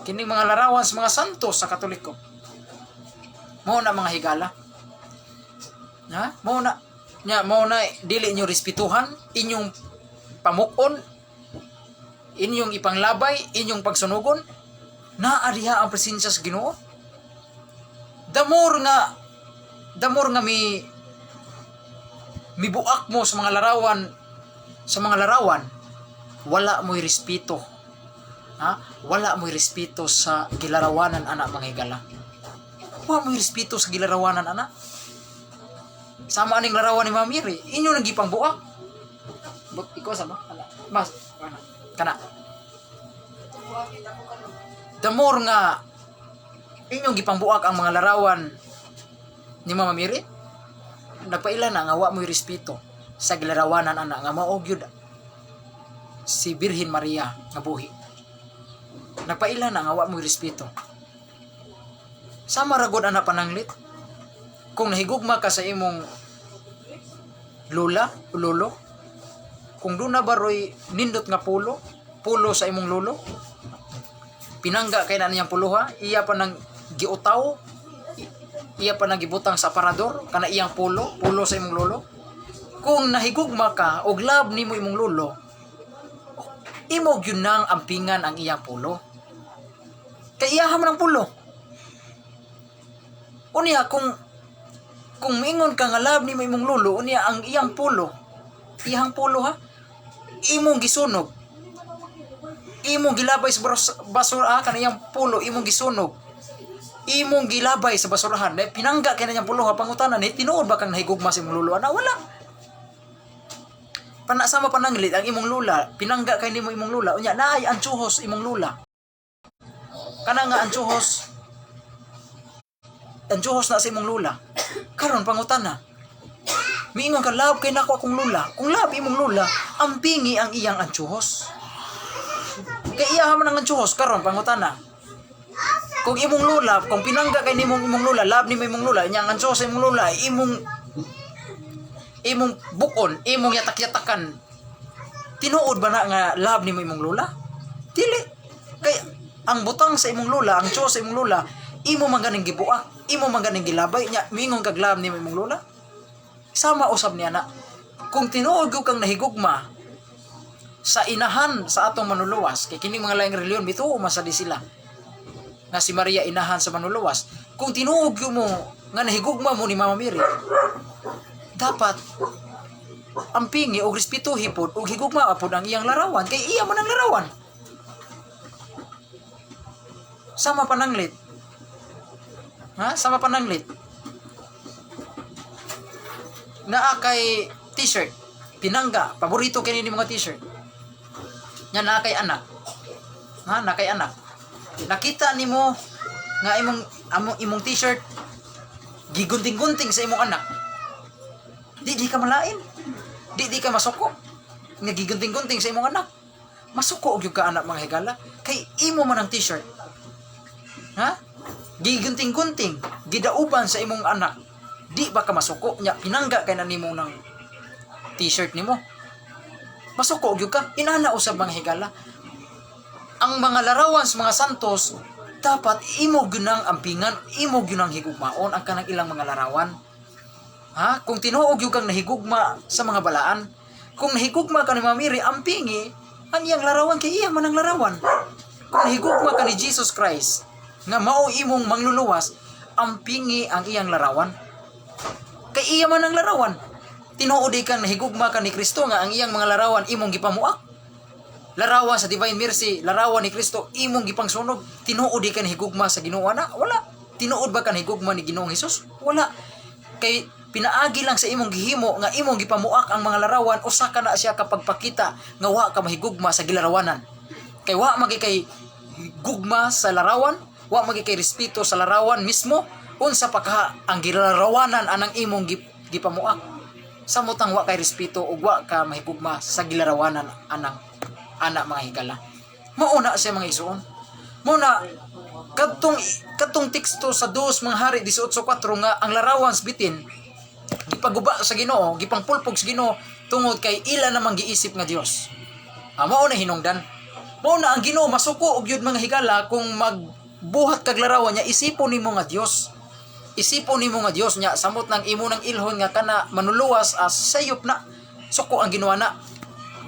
Kining mga larawan sa mga santos sa Katoliko. Mao na, mga higala. Ha? Mao na nya, mao na dili inyo respetuhan, inyong pamukon, inyong ipanglabay, inyong pagsunugon. Naa diha ang presensya sa Ginoo. The more nga mi mibuak mo sa mga larawan, wala mo'y respeto. Ha? Wala mo'y respeto sa gilarawanan ana, mga higala. Wala mo'y respeto sa gilarawanan ana. Sama aning larawan ni Mama Mary, inyo nang gipang buak. But ikaw sama ana. Mas kana. Kana. The more nga inyong gipangbuak ang mga larawan ni Mama Mary, nagpaila na nga wa mo'y respeto sa gilarawanan ana nga mao gyud si Birhen Maria nga buhi. Nagpaila na nga wa mo'y respeto. Sama ra gud ana pananglit. Kung nahigugma ka sa imong lula o lolo, kung doon na baroy nindot nga pulo, pulo sa imong lolo, pinangga kay na niyang pulo ha, iya pa nang giutaw, iya pa nang gibutang sa aparador, kana iyang pulo, pulo sa imong lolo. Kung nahigugma ka og love nimo imong lolo, imo gyud nang ampingan ang iyang pulo. Kay iya man ang pulo. Unya kung mingon ka nga love nimo imong lolo, unya ang iyang pulo, iyang pulo ha, imong gisunog. Imong gilabay sa basura kana iyang pulo, imong gisunog. Imong gilabay sa basurahan. Dahil pinangga kay na niyang pulo ha, pangutana ni tinuod ba kang nahigugma sa imong lolo ana? Wala. Pana sama pananglit ang imong lula, pinangga kay nimo imong lula, unya naay antsuhos imong lula. Kana nga antsuhos, antsuhos na sa imong lula. Karon pangutana. Miingon ka, "Love kay nako akong lula." Kung love imong lula, ampingi ang iyang antsuhos. Kay iya man ang antsuhos. Karon pangutana. Kung imong lula, kung pinangga kay nimong imong lula, love nimo imong lula, inyang antsuhos sa imong lula, imong bukon, imong yatak-yatakan. Tinuod ba na nga love nimo imong lula? Dili. Kay ang butang sa imong lula, ang antsuhos sa imong lula, imo man ganing gibuak, imo man ganing gilabay, nya mingon kag love nimo imong lula. Sama usab niya na. Kung tinuod gyud kang nahigugma sa inahan sa atong Manluluwas, kay kining mga laing relihiyon mituo man sa di sila nga si Maria inahan sa Manluluwas. Kung tinuod gyud mo nga nahigugma mo ni Mama Mary, dapat ampingi og respetuhi pod og higugma pod ang iyang larawan kay iya man ang larawan. Sama pananglit. Ha? Sama pananglit. Naa kay T-shirt. Pinangga. Paborito kini ni mga T-shirt. Nya naa kay anak. Ha? Naa kay anak. Nakita nimo Nga imong amo imong t-shirt gigunting-gunting sa imong anak. Di di ka malain. Di di ka masuko. Nga gigunting-gunting sa imong anak. Masuko og gyud ka anak, mga higala, kay imo man ang t-shirt. Ha? Gigunting-gunting, gidauban sa imong anak. Di ba ka masuko nya pinangga kay na nimo ng t-shirt nimo? Masuko gyud ka. Inana usab, mga higala. Ang mga larawan sa mga santos dapat imo gyud nang ampingan, imo gyud nang higugmaon ang kanang ilang mga larawan. Ha? Kung tinuod gyud kang nahigugma sa mga balaan, kung nahigugma ka ni Mama Mary, ampingi ang iyang larawan kay iya man ang larawan. Kung nahigugma ka ni Jesus Christ, nga mao imong mangluluwas, ampingi ang iyang larawan. Kay iya man ang larawan. Tinuod di kang nahigugma ka ni Kristo nga ang iyang mga larawan imong gipamuak. Larawan sa Divine Mercy, larawan ni Kristo imong gipangsunog. Tinuod di ka nahigugma sa Ginoo na? Wala. Tinuod ba ka nahigugma ni Ginoong Hesus? Wala. Kay pinaagi lang sa imong gihimo nga imong gipamuak ang mga larawan, usa ka na siya kapag pakita nga wa ka mahigugma sa gilarawanan. Kay wa magi kay gugma sa larawan, wa magi kay respeto sa larawan mismo, unsa pa ka ang gilarawanan anang imong gipamuak. Samotang wa kay respeto ug wa ka mahigugma sa gilarawanan anang ana, mga higala. Mao na siya, mga isuon. Mao na kadtong kadtong teksto sa Dos Mga Hari 18:4 nga ang larawan sa bitin gipaguba sa Ginoo, gipangpulpog sa Ginoo tungod kay ila namang giisip nga Dios. Ah, mao na hinungdan. Mao na ang Ginoo masuko og yun, mga higala, kung magbuhat kag larawan niya isipon nimo nga Dios. Isipon nimo nga Dios niya samot nang imo nang ilhon nga kana manuluwas as sayop na suko ang Ginoo na.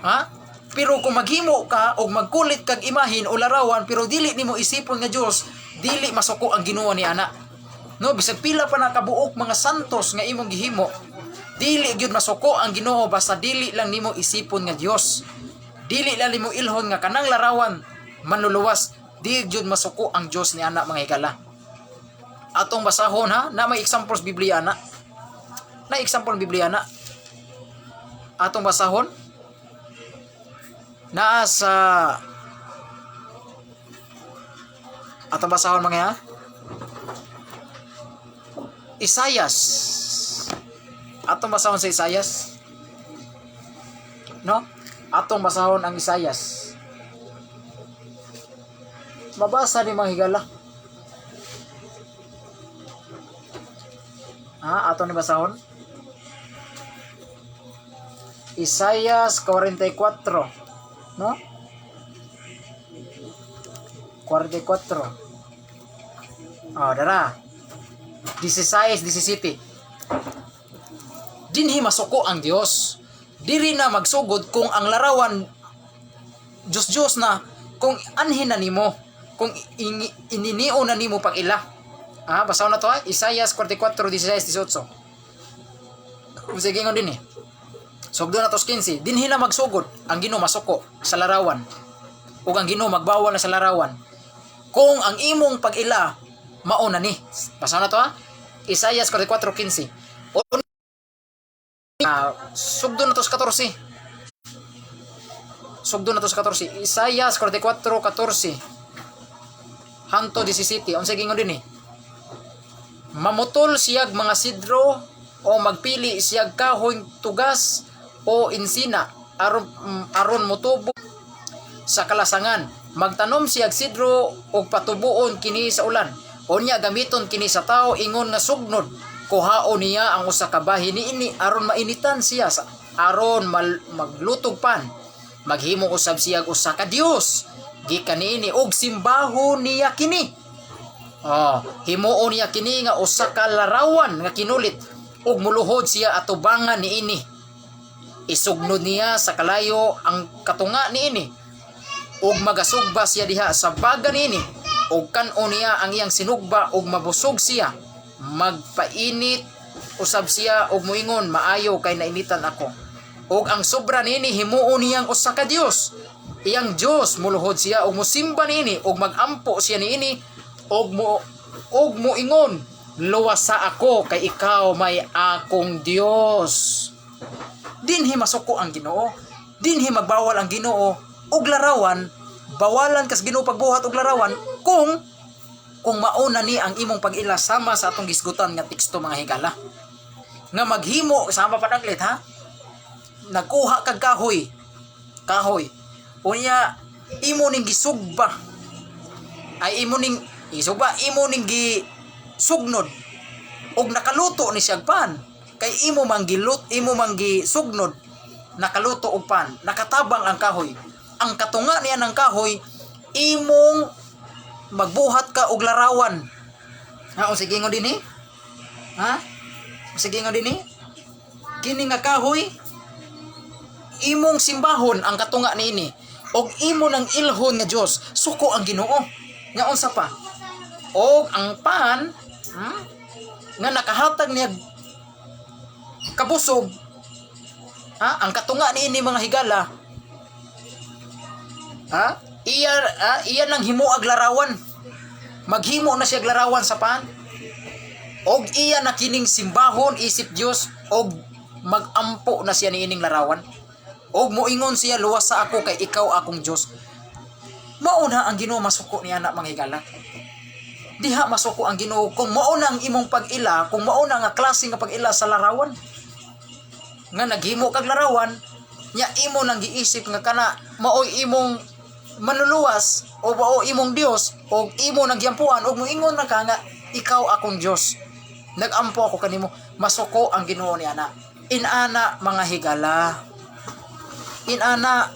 Ha? Pero kung maghimo ka og magkulit kag imahin o larawan pero dili nimo isipon nga Dios, dili masuko ang Ginoo ni ana. No, bisag pila pa na kabuok mga santos nga imong gihimo, dili gyud masuko ang Ginoo basta dili lang nimo isipon nga Dios. Dili lang nimo ilhon nga kanang larawan manluluwas, di gyud masuko ang Dios ni ana, mga higala. Atong basahon ha, na may examples Biblia na. Na example Biblia na. Atong basahon naa sa atong basahon, mga ha. Isayas. Atong basahon sa Isayas. No? Atong basahon ang Isayas. Mabasa ni mga higala. Ha, ato ni basahon. Isayas 44. No? 44. Oh, dara. 16, 17. Dinhi masuko ang Dios. Diri na magsugod kung ang larawan Diyos Diyos na kung anhin na nimo, kung ininio na nimo pag ila. Ah, basaw na to ha. Isayas 44, 16, 18. Sige ngon din eh. Sugdo na to sa 15. Dinhi na magsugod ang Ginoo masuko sa larawan. Ug ang Ginoo magbawal na sa larawan. Kung ang imong pag-ila mao na ni. Basaw na to ha. Isayas 44:15. O sugdo na to sa 14. Sugdo na to sa 14. Isayas 44:14. Hanto 17. Unsay gingon din eh? Mamutol siyag mga sidro o magpili siyag kahoy tugas o insina aron aron motubo sa kalasangan. Magtanom siyag sidro og patubuon kini sa ulan. Unya gamiton kini sa tao ingon nga sugnod. Kuhaon niya ang usa ka bahin niini aron mainitan siya sa aron maglutog pan. Maghimo usab siyag usa ka Dios gikan niini og simbahon niya kini. Oh, himuon niya kini nga usa ka larawan nga kinulit ug muluhod siya atubangan niini. Isugnod niya sa kalayo ang katunga niini ug magasugba siya diha sa baga niini ug kan-on niya ang iyang sinugba ug mabusog siya. Magpainit usab siya ug moingon, "Maayo kay nainitan ako." Ug ang sobra niini himuon niyang usa ka Dios. Iyang Dios, muluhod siya ug mosimba niini ug magampo siya niini ug moingon, "Luwasa ako kay ikaw may akong Dios." Dinhi masuko ang Ginoo. Dinhi magbawal ang Ginoo og larawan, bawalan kas Ginoo pagbuhat og larawan kung Kung mauna ni ang imong pag-ila sama sa atong gisgutan nga teksto, mga higala. Nga maghimo sama panaglit ha. Nagkuha kag kahoy. Kahoy. Unya imo ning gisugba. Ay, imo ning gisugba, imo ning gisugnod. Og nakaluto ni siyag pan. Kay imo man gilut, imo man gisugnod, nakaluto og pan, nakatabang ang kahoy. Ang katunga niya ng kahoy, imong magbuhat ka og larawan. Ha, o sige ngo dinhi? Ha? O sige ngo dinhi? Kini nga kahoy, imong simbahon ang katunga niini og imo nang ilhon nga Dios, suko ang Ginoo. Nga unsa pa? Og ang pan, nga nakahatag niya kabusog, ha, ang katunga niini, mga higala, ha, iya, ha, iya nang himuag larawan, maghimo na siya larawan sa pan og iya na kining simbahon isip Dios og magampo na siya niining larawan og moingon siya, "Luwas sa ako kay ikaw akong Dios." Mao na ang Ginoo masuko niya na, mga higala. Diha masuko ang Ginoo kung mao na ang imong pag-ila, kung mao na nga klase nga pag-ila sa larawan nga naghimo kag larawan nya imo nang giisip nga kana maoy imong manluluwas o mao imong Dios o imo nang giampuan og moingon na ka nga, "Ikaw akong Dios, nagampo ako kanimo." Masuko ang Ginoo ni ana. Inana, mga higala, inana,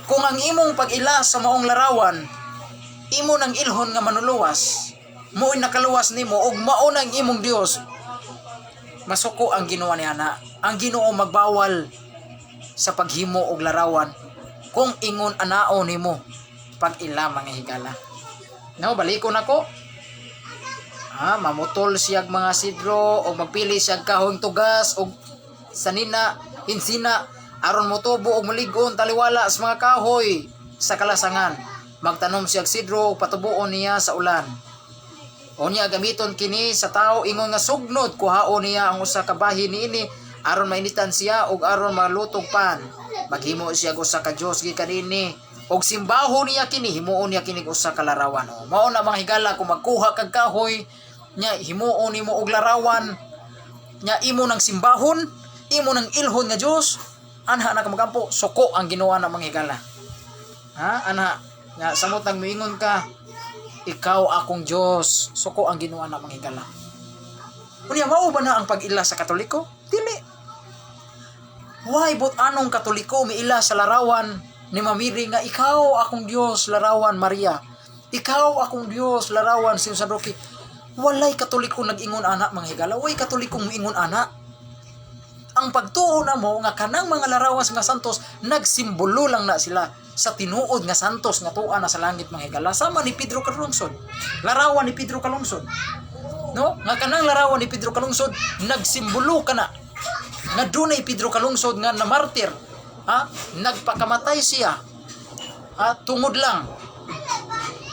kung ang imong pag-ila sa maong larawan, imo nang ilhon nga manuluwas, mo'y nakaluwas nimo ug mao nang imong Dios, masuko ang Ginoo ni ana. Ang Ginoo magbawal sa paghimo og larawan kung ingon anao nimo pag-ila, mga higala. No, balikon ako. Ha, mamutol siyag mga sidro o magpili siyag kahoy tugas og sanina, insina, aron motubo og maligon taliwala sa mga kahoy sa kalasangan. Magtanom siyag sidro ug patubuon niya sa ulan. Unya gamiton kini sa tao ingon nga sugnod, kuhaon niya ang usa ka bahin niini aron mainitan siya ug aron malutog pan. Maghimo siya og usa ka Dios gikan niini og simbahon niya kini, himuon niya kini og usa ka larawan. O, mao na, mga higala, kung magkuha kag kahoy nya himuon nimo og larawan nya imo nang simbahon, imo nang ilhon nga Dios, anha na ka magampo, suko ang Ginoo na, mga higala. Ha, ana nga samot nang moingon ka, "Ikaw akong Dios," suko ang Ginoo na, mga higala. Unya mao ba na ang pag-ila sa Katoliko? Dili. Why but anong Katoliko miila sa larawan ni Mamiri nga, "Ikaw akong Dios, larawan Maria. Ikaw akong Dios, larawan si San Roque"? Walay Katoliko nag-ingon ana, mga higala. Walay Katoliko moingon ana. Ang pagtuo na mo nga kanang mga larawan sa mga santos, nagsimbolo lang na sila sa tinuod nga santos nga tuwa na sa langit, mga higala, sama ni Pedro Calungsod. Larawan ni Pedro Calungsod. No? Nga kanang larawan ni Pedro Calungsod nagsimbolo kana nga dunay Pedro Calungsod nga namartir. Ha? Nagpakamatay siya. Ha? Tungod lang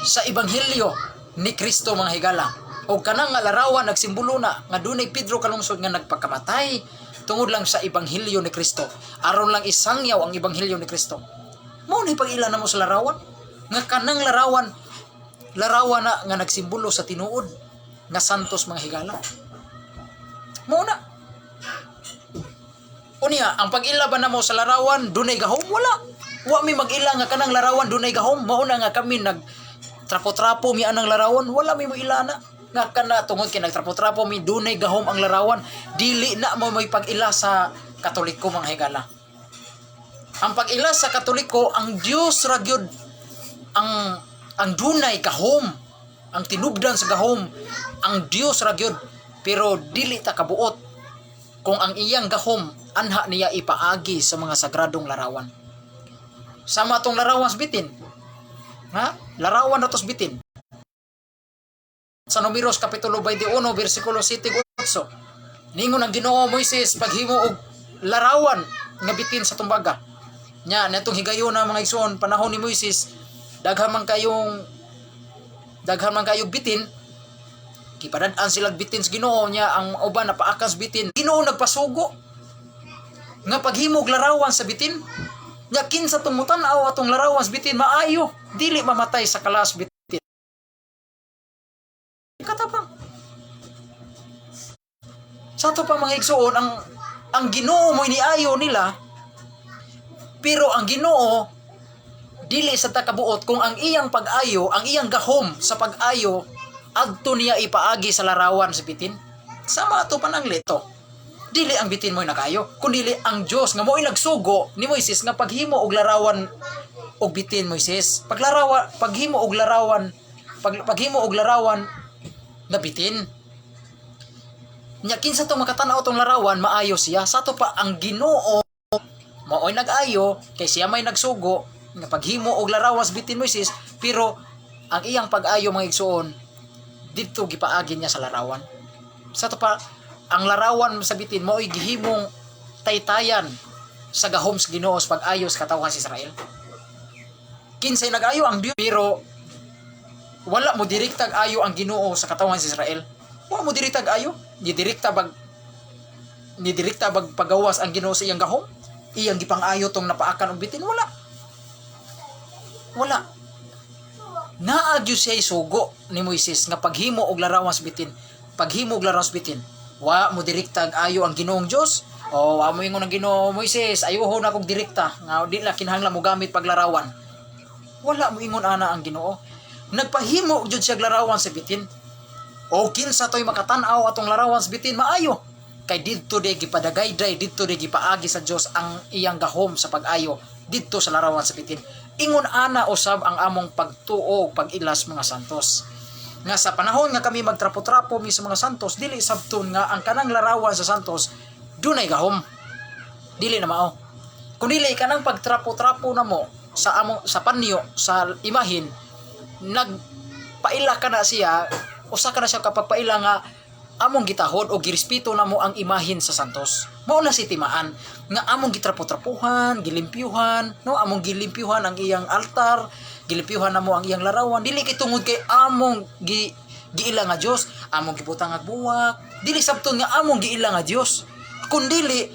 sa ebanghelyo ni Kristo, mga higala. O kanang nga larawan nagsimbolo na nga dunay Pedro Calungsod nga nagpakamatay tungod lang sa ebanghelyo ni Kristo. Aron lang isangyaw ang ebanghelyo ni Kristo. Mao ni pag-ila namo sa larawan. Nga kanang larawan, larawan na nga nagsimbolo sa tinuod nga santos, mga higala. Mao na. Unya, ang pag-ila ba namo sa larawan dunay gahom? Wala. Wa mi mag-ila nga kanang larawan dunay gahom. Mao na nga kami nag trapo-trapo mi anang larawan. Wala mi mo ila na. Nga kana tungod kay nagtrapo-trapo mi, dunay gahom ang larawan. Dili na mo may pag-ila sa Katoliko, mga higala. Ang pag-ila sa Katoliko, ang Dios ra gyud ang dunay gahom, ang tinubdan sa gahom, ang Dios ra gyud, pero dili ta kabuot kung ang iyang gahom anha niya ipaagi sa mga sagradong larawan. Sama tong larawan sa bitin. Ha? Larawan na tos bitin. Sa Numeros kapitulo 21 bersikulo 7 8. Ningon ang Ginoo, "Moises, paghimo og larawan nga bitin sa tumbaga." Nya netong higayon na, mga igsoon, panahon ni Moises, daghan man kayong bitin, gipadad-an sila bitin sa Ginoo. Nya ang uban napaakas bitin. Ginoo nagpasugo nga paghimog larawan sa bitin. Nya kinsa tong mutan-aw atong larawan sa bitin, maayo, dili mamatay sa kalas bitin. Sa ato pa, mga igsuon, ang Ginoo mo niayo nila, pero ang Ginoo dili sa takabuot kung ang iyang pag-ayo, ang iyang gahom sa pag-ayo adto niya ipaagi sa larawan sa bitin. Sama ato pananglit to. Dili ang bitin mo'y nakayo, kundi ang Dios nga mo'y nagsugo ni Moises nga paghimo og larawan og bitin, Moises. Paglarawa, paghimo og larawan, paghimo og larawan na bitin. Nya kinsa to makatan-aw tong larawan, maayo siya. Sa ato pa, ang Ginoo mao'y nag-ayo kay siya may nagsugo nga paghimo og larawan sa bitin, Moises, pero ang iyang pag-ayo, mga igsuon, didto gipaagi niya sa larawan. Sa ato pa, ang larawan sa bitin mao'y gihimong taytayan sa gahom sa Ginoo sa pag-ayo sa katawhan sa Israel. Kinsay nag-ayo? Ang Dios. Pero wala mo direktag ayo ang Ginoo sa katawhan sa Israel. Wala mo direktag ayo. Ni direkta bag pagawas ang Ginoo sa iyang gahom? Iyang gipang-ayo tong napaakan og bitin? Wala. Wala. Naa gyud siya sugo ni Moises nga paghimo og larawan sa bitin. Paghimo og larawan sa bitin. Wa mo direktag ayo ang Ginoong Dios. O wa mo ingon ang Ginoo, "Moises, ayuho na kog direkta nga di la kinahanglan mo gamit paglarawan." Wala mo ingon ana ang Ginoo. Nagpahimo jud siya og larawan sa bitin. O kinsa to'y makatan-aw atong larawan sa bitin, maayo. Kay didto de gipadagayday, didto de gipaagi sa Dios ang iyang gahom sa pag-ayo didto sa larawan sa bitin. Ingon ana usab ang among pagtuo ug pag-ilas, mga santos. Nga sa panahon nga kami magtrapo-trapo mi sa mga santos, dili sabton nga ang kanang larawan sa santos dunay gahom. Dili na mao. Kung dili kanang pagtrapo-trapo namo sa among sa panyo sa imahin, nagpaila ka na siya, usa ka na siya kapag paila nga among gitahod o girespeto namo ang imahin sa santos. Mao na si timaan nga among gitrapo-trapuhan, gilimpyuhan, no, among gilimpyuhan ang iyang altar, gilimpyuhan namo ang iyang larawan, dili kay tungod kay among giila nga Dios, among gibutang og buwak, dili sabton nga among giila nga Dios. Kundili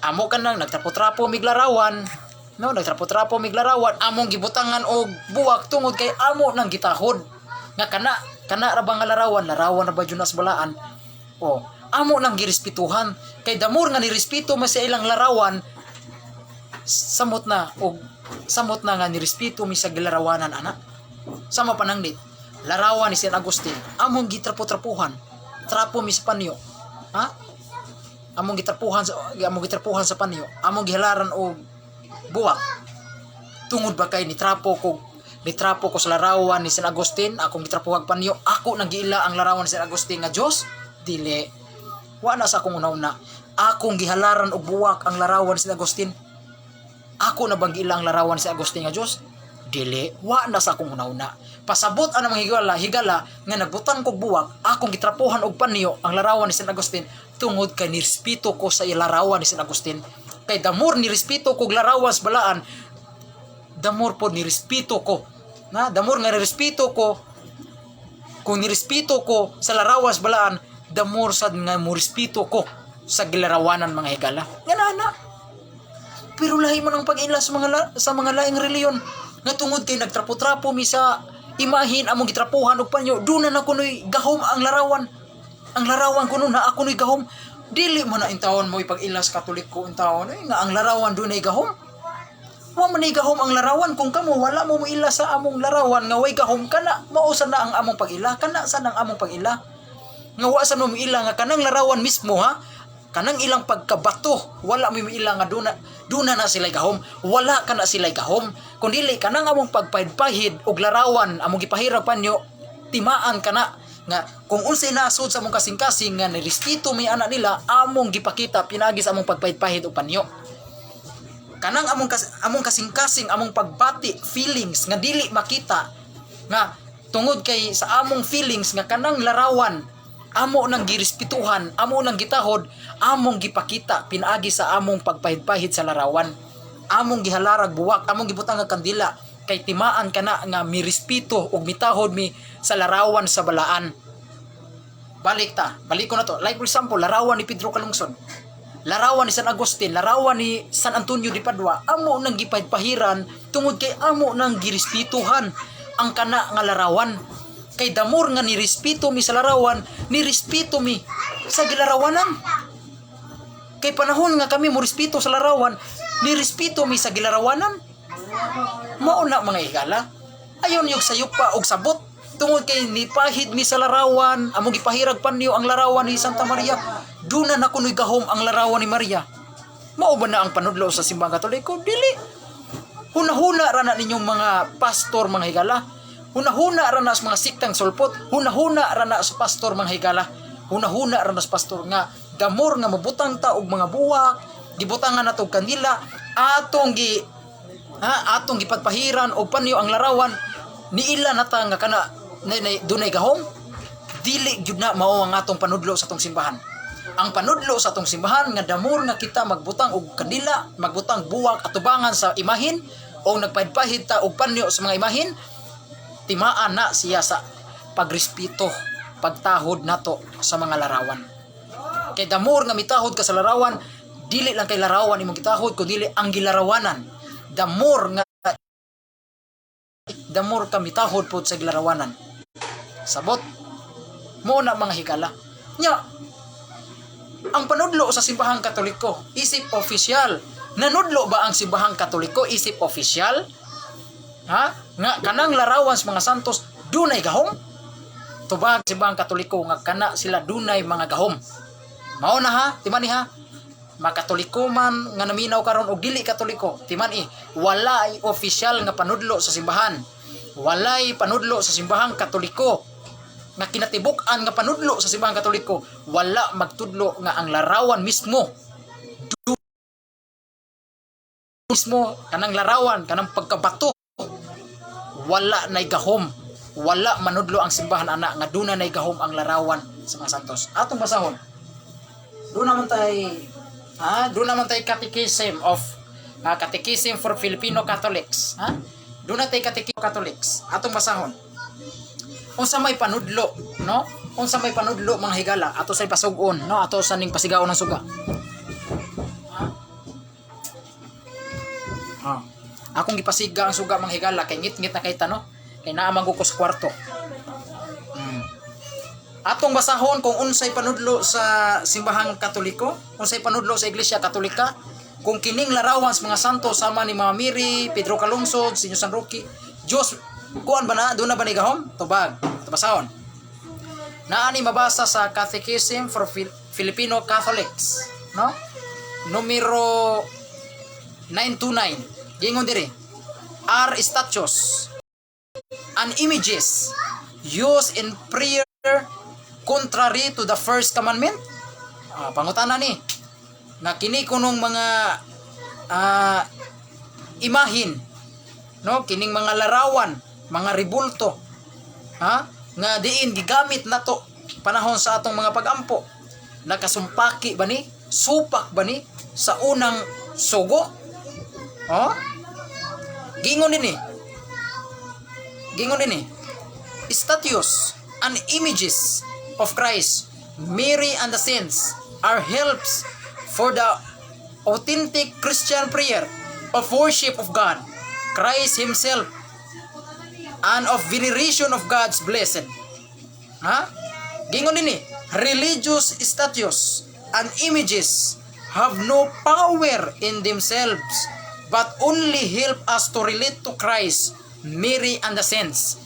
amo kanang nagtrapo-trapo mig larawan, no, nagtrapo-trapo mig larawan, among gibutangan og buwak tungod kay amo nang gitahod nga kana kana ra ba nga larawan, larawan ra ba jud na sa balaan. O amo nang girespetuhan kay the more nga nirespeto man sa ilang larawan, samot na og samot na nga nirespeto mi sa gilarawanan ana. Sama panangnit larawan ni San Agustin, among gitrapo-trapuhan, trapo mi sa panyo, ha, among gitrapuhan sa panyo, among gihalaran og buwak tungod ba kay nitrapo ko sa larawan ni San Agustin, akong gitrapuhag panyo, ako nang giila ang larawan ni San Agustin nga Dios? Dili, wa na sa akong una-una. Akong gihalaran og buwak ang larawan ni San Agustin, ako na bang giila ang larawan ni San Agustin nga Dios? Dili, wa na sa akong una-una. Pasabot ang mga higala higala nga nagbutang kog buwak, akong gitrapuhan og panyo ang larawan ni San Agustin tungod kay nirespeto ko sa larawan ni San Agustin. Kay the more nirespeto kog larawan sa balaan, the more po nirespeto ko na, the more nga nirespeto ko, kung nirespeto ko sa larawan sa balaan, the more sad nga mo respeto ko sa gilarawanan, mga higala, nga na. Pero lahi man ang pag-ila sa mga laing reliyon nga tungod kay nagtrapo-trapo mi sa imahin, among gitrapuhan og panyo, duna na kunoy gahom ang larawan, ang larawan kuno na ako noy gahom. Dili man na intawon mo ipag-ila sa Katoliko intawon eh, nga ang larawan dunay gahom. Wa man nay gahom ang larawan. Kung kamo wala mo moila sa among larawan nga way gahom, kana mao sa na ang among pag-ila, kana sa nang among pag-ila nga wa sa mo ila nga kanang larawan mismo, ha, kanang ilang pagkabato, wala mo ila nga duna duna na sila gahom. Wala kana sila gahom. Kun dili kanang among pagpahid-pahid og larawan, among gipahirag panyo, timaan kana nga kung unsay nasud sa among kasing-kasing nga nirespeto mi ana nila, among gipakita pinaagi sa among pagpahid-pahid og panyo, kanang among kasing-kasing, among pagbati, feelings nga dili makita, nga tungod kay sa among feelings nga kanang larawan amo nang girespetuhan, amo nang gitahod, among gipakita pinaagi sa among pagpahid-pahid sa larawan, among gihalarag buwak, among gibutang og kandila kay timaan kana nga mirespeto ug mitahod mi sa larawan sa balaan. Balik ta, balik ko na to. Like for example, larawan ni Pedro Calungsod, larawan ni San Agustin, larawan ni San Antonio de Padua, amo nang gipahidpahiran tungod kay amo nang girespetuhan ang kana nga larawan. Kay the more nga nirespeto mi sa larawan, nirespeto mi Sa gilarawanan. Kay panahon nga kami mo respeto sa larawan, ni respeto mi sa gilarawanan. Mao na, mga higala. Ayon yung sayop pa og sabot tungod kay nipahid mi sa larawan, among gipahirag panyo ang larawan ni Santa Maria. Duna na kuno'y gahom ang larawan ni Maria. Mao ba na ang panudlo sa Simbahang Katoliko? Dili. Hunahuna ra na ninyong mga pastor, mga higala. Hunahuna ra na sa mga siktang sulpot. Hunahuna ra na sa pastor, mga higala. Hunahuna ra na sa pastor nga damor nga mabutang ta og mga buwak, gibutangan nato og kandila, atong gi ha, atong gipadpahiran og panyo ang larawan, niila na ta nga kana na, na, dunay gahom. Dili gyud na mao ang atong panudlo sa atong simbahan. Ang panudlo sa atong simbahan nga damor nga kita magbutang og kandila, magbutang buwak atubangan sa imahin o nagpahid-pahid ta og panyo sa mga imahin, timaan na siya sa pagrespeto, pagtahod nato sa mga larawan. Kay damor nga mitahod ka sa larawan, dili lang kay larawan imong gitahod kundi ang gilarawanan. Damor nga damor ka mitahod pod sa gilarawanan. Sabot mo na, mga higala. Nya ang panudlo sa Simbahang Katoliko isip opisyal, nanudlo ba ang Simbahang Katoliko isip opisyal, ha, nga kanang larawan sa mga santos dunay gahom? Tubag Simbahang Katoliko nga kana sila dunay mga gahom. Mao na ha, timan ha, makatoliko man nga naminaw karon og dili Katoliko, timan i, walay opisyal nga panudlo sa simbahan, walay panudlo sa Simbahang Katoliko nga kinatibuk-an nga panudlo sa Simbahang Katoliko. Wala magtudlo nga ang larawan mismo mismo, kanang larawan, kanang pagkabato, wala nay gahom. Wala manudlo ang simbahan ana nga duna nay gahom ang larawan sa mga santos. Atong basahon, doon naman tay ha, doon naman tay Catechism of Catechism for Filipino Catholics, ha. Doon na tay Catechism Catholics. Atong basahon unsa may panudlo, no? Unsa may panudlo, mga higala. Ato sa pasug-on, no? Ato sa ning pasigaon ng suga. Ha? Ah. Akong gipasiga ang suga, mga higala, kay ngit-ngit na kay no, kay naa man ko sa kwarto. Atong basahon kung unsay panudlo sa Simbahang Katoliko, unsay panudlo sa Iglesia Katolika, kung kining larawan sa mga santo sama ni Mama Mary, Pedro Calungsod, Senyor San Roque, Diyos, kuan ba na, doon na ba ni gahom? Tubag, ato basahon. Naani mabasa sa Catechism for Filipino Catholics, no? Numero 929. Gingon diri, "Are statues and images used in prayer contrary to the first commandment?" Ah, pangutana ni nga kini kunong mga imahin, no, kining mga larawan, mga ribulto, ha, nga diin gigamit nato panahon sa atong mga pagampo, nakasumpaki ba ni, supak ba ni sa unang sugo? Oh, gingon dinhi, gingon dinhi, "Statues and images of Christ, Mary and the saints are helps for the authentic Christian prayer of worship of God, Christ Himself, and of veneration of God's blessed." Ha? Gingon dinhi, "Religious statues and images have no power in themselves, but only help us to relate to Christ, Mary, and the saints."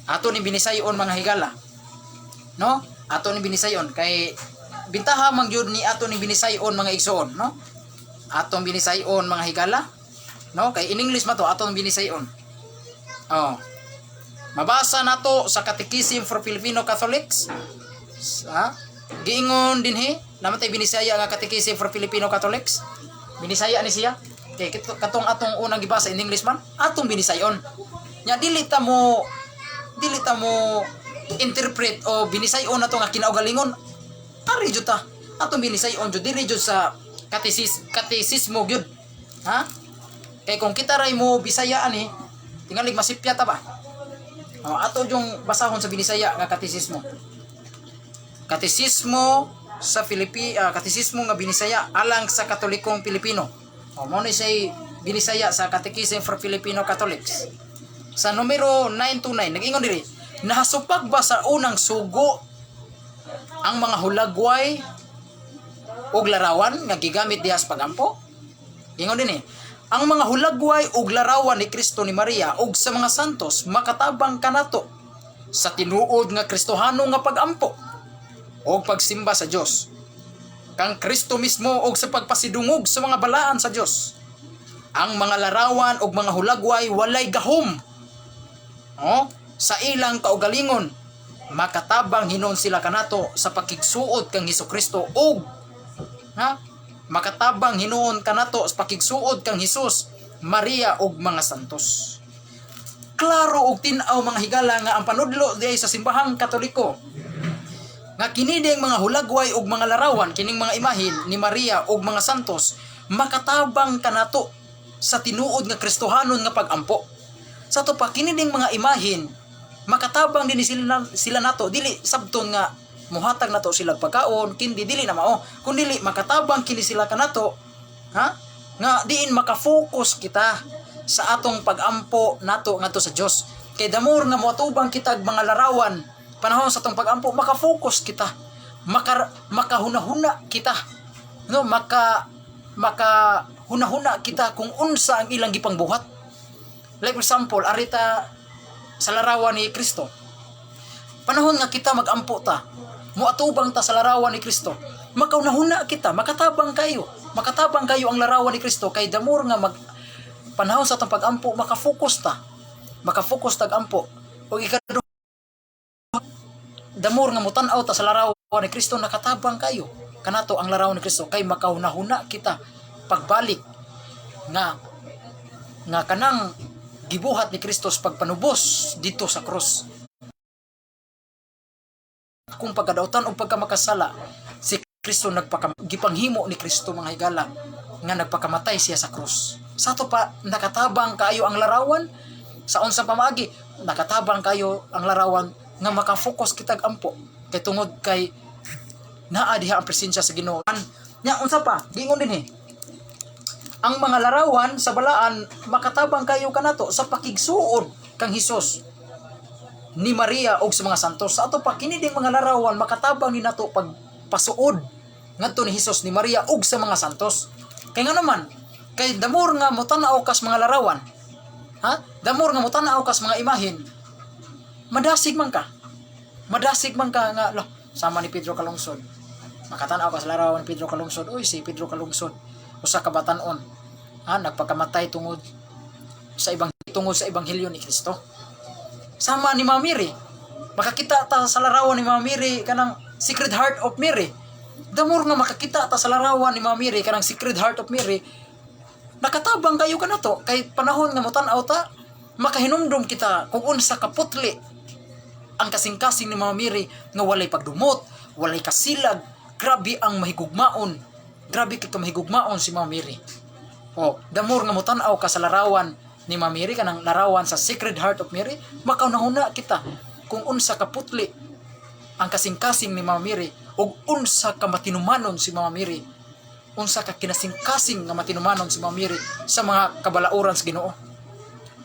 Ato ni binisayon, mga higala. No? Ato ni binisayon kay bintaha man gyud ni ato ni binisayon, mga igsoon, no? Atong binisayon, mga higala. No? Kay in English man to, atong binisayon. Oh. Mabasa nato sa Catechism for Filipino Catholics. Ha? Giingon dinhi, naman tay Binisaya nga Catechism for Filipino Catholics. Binisaya ni siya. Kay katong atong unang gibasa in English man, atong binisayon. Nya dili ta mo interpret o binisayon nato nga kinaugalingon. Ari jud ta. Atong binisayon jud dili jud sa katesismo gyud. Ha? Kay kung kita ray mo Bisaya ani, tingali masipya ta ba? O, ato yung basahon sa Binisaya nga katesismo. Katesismo sa Katesismo nga Binisaya alang sa Katolikong Pilipino. O, mo ni say Binisaya sa Catechism for Filipino Catholics. Sa numero 929, nag-ingon diri, "Nahasupak ba sa unang sugo Ang mga hulagway og larawan nga gigamit diha sa pagampo. Ingon din eh, ang mga hulagway og larawan ni Kristo, ni Maria ug sa mga santos makatabang kanato sa tinuod nga Kristohano nga pagampo o pagsimba sa Dios kang Kristo mismo og sa pagpasidungog sa mga balaan sa Dios. Ang mga larawan ug mga hulagway walay gahom, oh, sa ilang kaugalingon. Makatabang hinon sila kanato sa pakigsuod kang Hesus Kristo ug, ha, makatabang hinuon kanato sa pakigsuod kang Hesus, Maria ug mga santos. Klaro og tin-aw, mga higala, nga ang panudlo diay sa Simbahang Katoliko nga kini ding mga hulagway ug mga larawan, kining mga imahin ni Maria ug mga santos, makatabang kanato sa tinuod nga Kristohanon nga pagampo. Sa ato pa, kini ding mga imahin makatabang din sila nato, dili sabton nga muhatag nato sila pagkaon, kindi dili na mao, kun dili makatabang kini sila kanato, ha, nga diin makafocus kita sa atong pagampo nato ngadto sa Dios. Kay the more nga moatubang kita og mga larawan panahon sa atong pagampo, makafocus kita, makahunahuna kita, no, maka hunahuna kita kung unsa ang ilang gipangbuhat. Like for example, arita sa larawan ni Kristo, panahon nga kita magampo ta, moatubang ta sa larawan ni Kristo, makaunahuna kita, makatabang kayo ang larawan ni Kristo, kay the more nga mag panahon sa atong pagampo, makafocus tag ampo. Ug ikaduha, the more nga mutan-aw ta sa larawan ni Kristo, nakatabang kayo kanato ang larawan ni Kristo, kay makahunahuna kita pagbalik nga nga kanang gibuhat ni Kristo sa pagpanubos dito sa krus kung pagkadautan o pagkamakasala. Si Kristo nagpaka gipanghimo ni Kristo, mga higala, nga nagpakamatay siya sa krus. Sa ato pa, nakatabang kayo ang larawan sa unsa pamaagi. Nakatabang kayo ang larawan nga makafocus kitag ampo kay tungod kay naa diha ang presensya sa Ginoo. Nya unsa pa, giingon din eh, ang mga larawan sa balaan makatabang kayo kanato sa pakigsuod kang Hesus, ni Maria og sa mga santos. Sa ato pa, kini ding mga larawan makatabang ni nato pagpasuod ngadto ni Hesus, ni Maria ug sa mga santos. Kay nga naman, kay the more nga motan-aw kas mga larawan, ha, the more nga motan-aw kas mga imahin, madasig man ka nga lo, sama ni Pedro Calungsod. Makatan-aw ka sa larawan ni Pedro Calungsod, uy, si Pedro Calungsod usa ka batan-on, ha, nagpakamatay tungod sa ebanghelyo ni Kristo. Sama ni Mama Mary, makakita ta sa larawan ni Mama Mary, kanang Sacred Heart of Mary. The more nga makakita ta sa larawan ni Mama Mary, kanang Sacred Heart of Mary, nakatabang kayo kanato kay panahon nga motan-aw ta, makahinumdum kita kung unsa kaputli ang kasing-kasing ni Mama Mary nga walay pagdumot, walay kasilag. Grabe ang mahigugmaon, grabe kay mahigugmaon si Mama Mary. Oh, the more nga motan-aw ka sa larawan ni Mama Mary, kanang larawan sa Sacred Heart of Mary, makaunahuna kita kung unsa kaputli ang kasing-kasing ni Mama Mary ug unsa ka matinumanon si Mama Mary, unsa ka kinasing-kasing nga matinumanon si Mama Mary sa mga kabalauran sa Ginoo.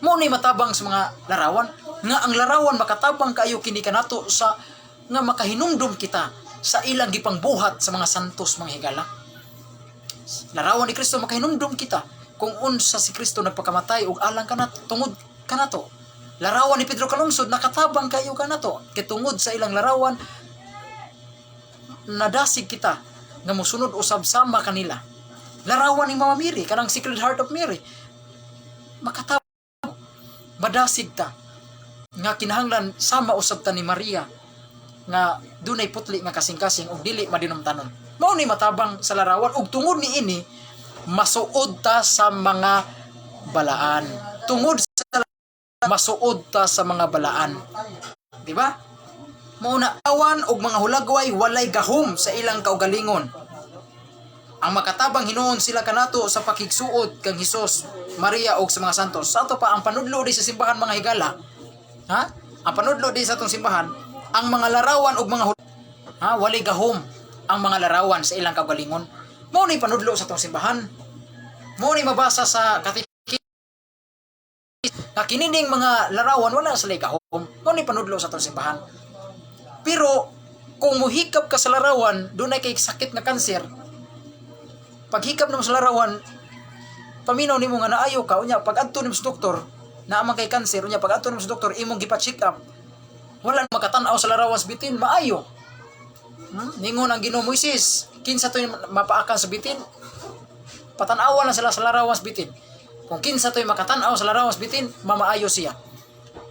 Mo ni matabang sa mga larawan, nga ang larawan makatabang kaayo kini kanato sa nga makahinumdum kita sa ilang gipangbuhat sa mga santos, mga higala. Larawan ni Kristo, makahinumdum kita kung unsa si Kristo nagpakamatay ug alang kanato, tungod kanato. Larawan ni Pedro Calungsod, nakatabang kayo kanato kay tungod sa ilang larawan, nadasig kita nga mosunod usab sama kanila. Larawan ni Mama Mary, kanang Sacred Heart of Mary, makatabang, madasig ta nga kinahanglan sama usab ta ni Maria nga dunay putli nga kasing-kasing ug dili madinumtanon. Mao ni matabang sa larawan, ug tungod ni ini masuod ta sa mga balaan. Tungod sa masuod ta sa mga balaan. Di ba? Mao na awan og mga hulagway walay gahom sa ilang kaugalingon. Ang makatabang hinuon sila kanato sa pakigsuod kang Hesus, Maria ug sa mga santos. Sa ato pa, ang panudlo di sa simbahan, mga higala. Ha? Ang panudlo di sa atong simbahan, ang mga larawan ug mga ha, walay gahom ang mga larawan sa ilang kaugalingon. Mao ni panudlo sa atong simbahan. Mao ni mabasa sa katikis nga kinining mga larawan wala sa gahom. Mao ni panudlo sa atong simbahan. Pero Kung muhikap ka sa larawan, dunay kay sakit nga kanser. Paghikap nimo sa larawan, paminaw nimo nga naayo ka, unya pag adto nimo sa doktor, naa man kay kanser, unya pag adto nimo sa doktor, imong gipa-check up. Wala makatan-aw sa larawan sa bitin, maayo. Ningon ang Ginoo Moises, kinsa to'y mapaakan sa bitin? Patanawa lang sila sa larawan sa bitin. Kung kinsa to'y makatan-aw sa larawan sa bitin, mamaayo siya.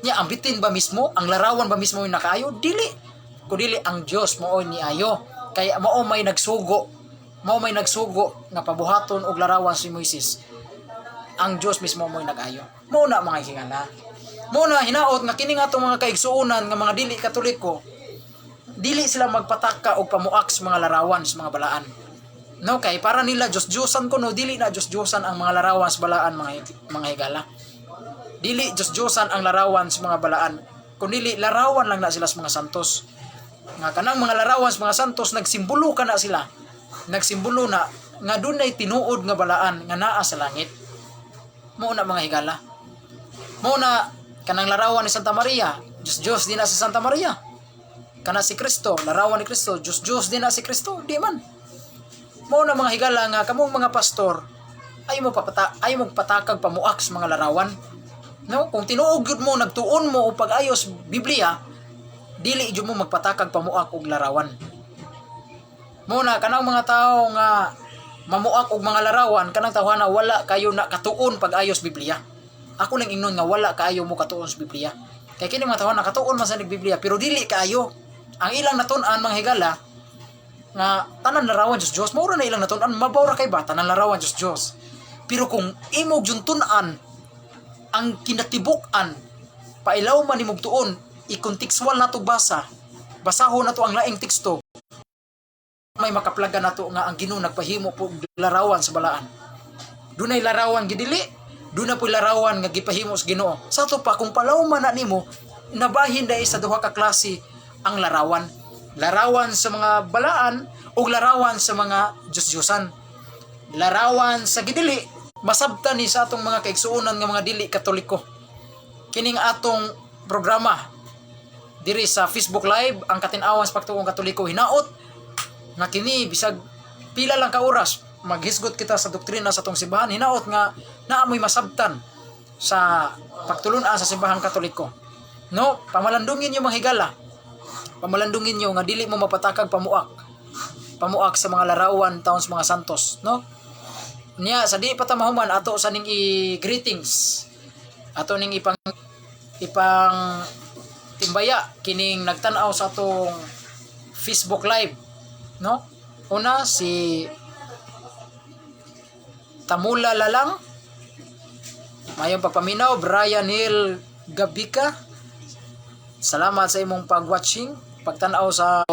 Nya ang bitin ba mismo, ang larawan ba mismo yung nakaayo? Dili. Kundili ang Dios mao ni ayo. Kaya mao may nagsugo, mao may nagsugo nga pabuhaton og larawan si Moises. Ang Dios mismo mo'y nag-ayo. Mao na, mga higala. Mao na hinaot nga kini nga atong mga kaigsuonan nga mga dili Katoliko, dili sila magpataka og pamuak sa mga larawan sa mga balaan. No, kay para nila Diyos-Diyosan kuno, dili na Diyos-Diyosan ang mga larawan sa balaan, mga higala. Dili Diyos-Diyosan ang larawan sa mga balaan. Kundi larawan lang na sila sa mga santos. Nga kanang mga larawan sa mga santos, nagsimbolo ka na sila. Nagsimbolo na nga dunay tinuod nga balaan nga naa sa langit. Mao na, mga higala. Mao na kanang larawan ni Santa Maria, Diyos Diyos din na si Santa Maria. Kana si Kristo, larawan ni Kristo, Diyos Diyos din na si Kristo, di man. Mao na, mga higala, nga kamong mga pastor ay mo patakag pamuak sa mga larawan. No, kung tinuod gyud mo, nagtuon mo o pag-ayos Biblia, dili jud mo magpatakag pamuak og larawan. Mao na kanang mga tao nga mamuak og mga larawan, kanang tawhana wala kayo na katuon pag-ayos Biblia. Ako lang ingnon nga wala kaayo mo katuon sa Biblia. Kay kini mga tawhana katuon man sa Biblia pero dili kaayo. Ang ilang natun-an, mga higala, nga tanan larawan Diyos Diyos, mao ra na ilang natun-an, mabaw ra kay ba tanan larawan Diyos Diyos. Pero kung imo gyud tun-an ang kinatibuk-an, pailaw man nimog tuon, i-contextual nato basa, basahon nato ang laing teksto, may makaplaga nato nga ang Ginoo nagpahimo po og larawan sa balaan. Dunay larawan gidili, duna po'y larawan nga gipahimo sa Ginoo. Sa ato pa, kung palaw man na nimo, nabahin dai sa duha ka klase ang larawan. Larawan sa mga balaan o larawan sa mga Diyos-Diyosan. Larawan sa gidili, masabtan ni sa atong mga kaigsuonan nga mga dili Katoliko. Kining atong programa diri sa Facebook Live, ang Katin-awan sa Pagtuong Katoliko, hinaot nga kini bisag pila lang ka oras maghisgot kita sa doktrina sa atong simbahan, hinaot nga naamoy masabtan sa pagtulun-an sa Simbahang Katoliko. No, pamalandungin niyo, mga higala, pamalandungin niyo nga dili mo mapatakag pamuak sa mga larawan taon sa mga santos, no? Niya sa di pa ta mahuman, ato sa ning i-greetings, ato ning ipang ipang timbaya kining nagtan-aw sa atong Facebook Live, no? Una, si Tamula Lalang, mayong pagpaminaw. Brian Hill Gabika, salamat sa imong pag-watching, pagtan-aw sa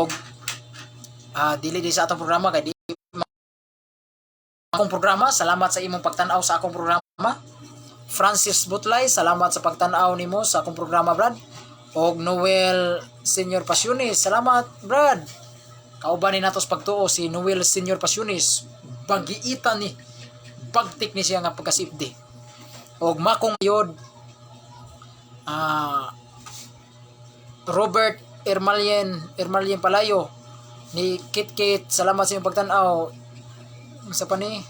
dili di sa atong programa kay di akong programa. Salamat sa imong pagtan-aw sa akong programa. Francis Butlay, salamat sa pagtan-aw nimo sa akong programa, Brad. Og Noel Senior Pasionis, salamat, Brad. Kauban ni nato sa pagtuo si Noel Senior Pasionis, bagiitan ni bagtik ni siya nga pagkasipdi. Og makong yod, Robert Ermalien Ermalien Palayo ni Kit Kit, salamat sa imong pagtan-aw. Sa pa ni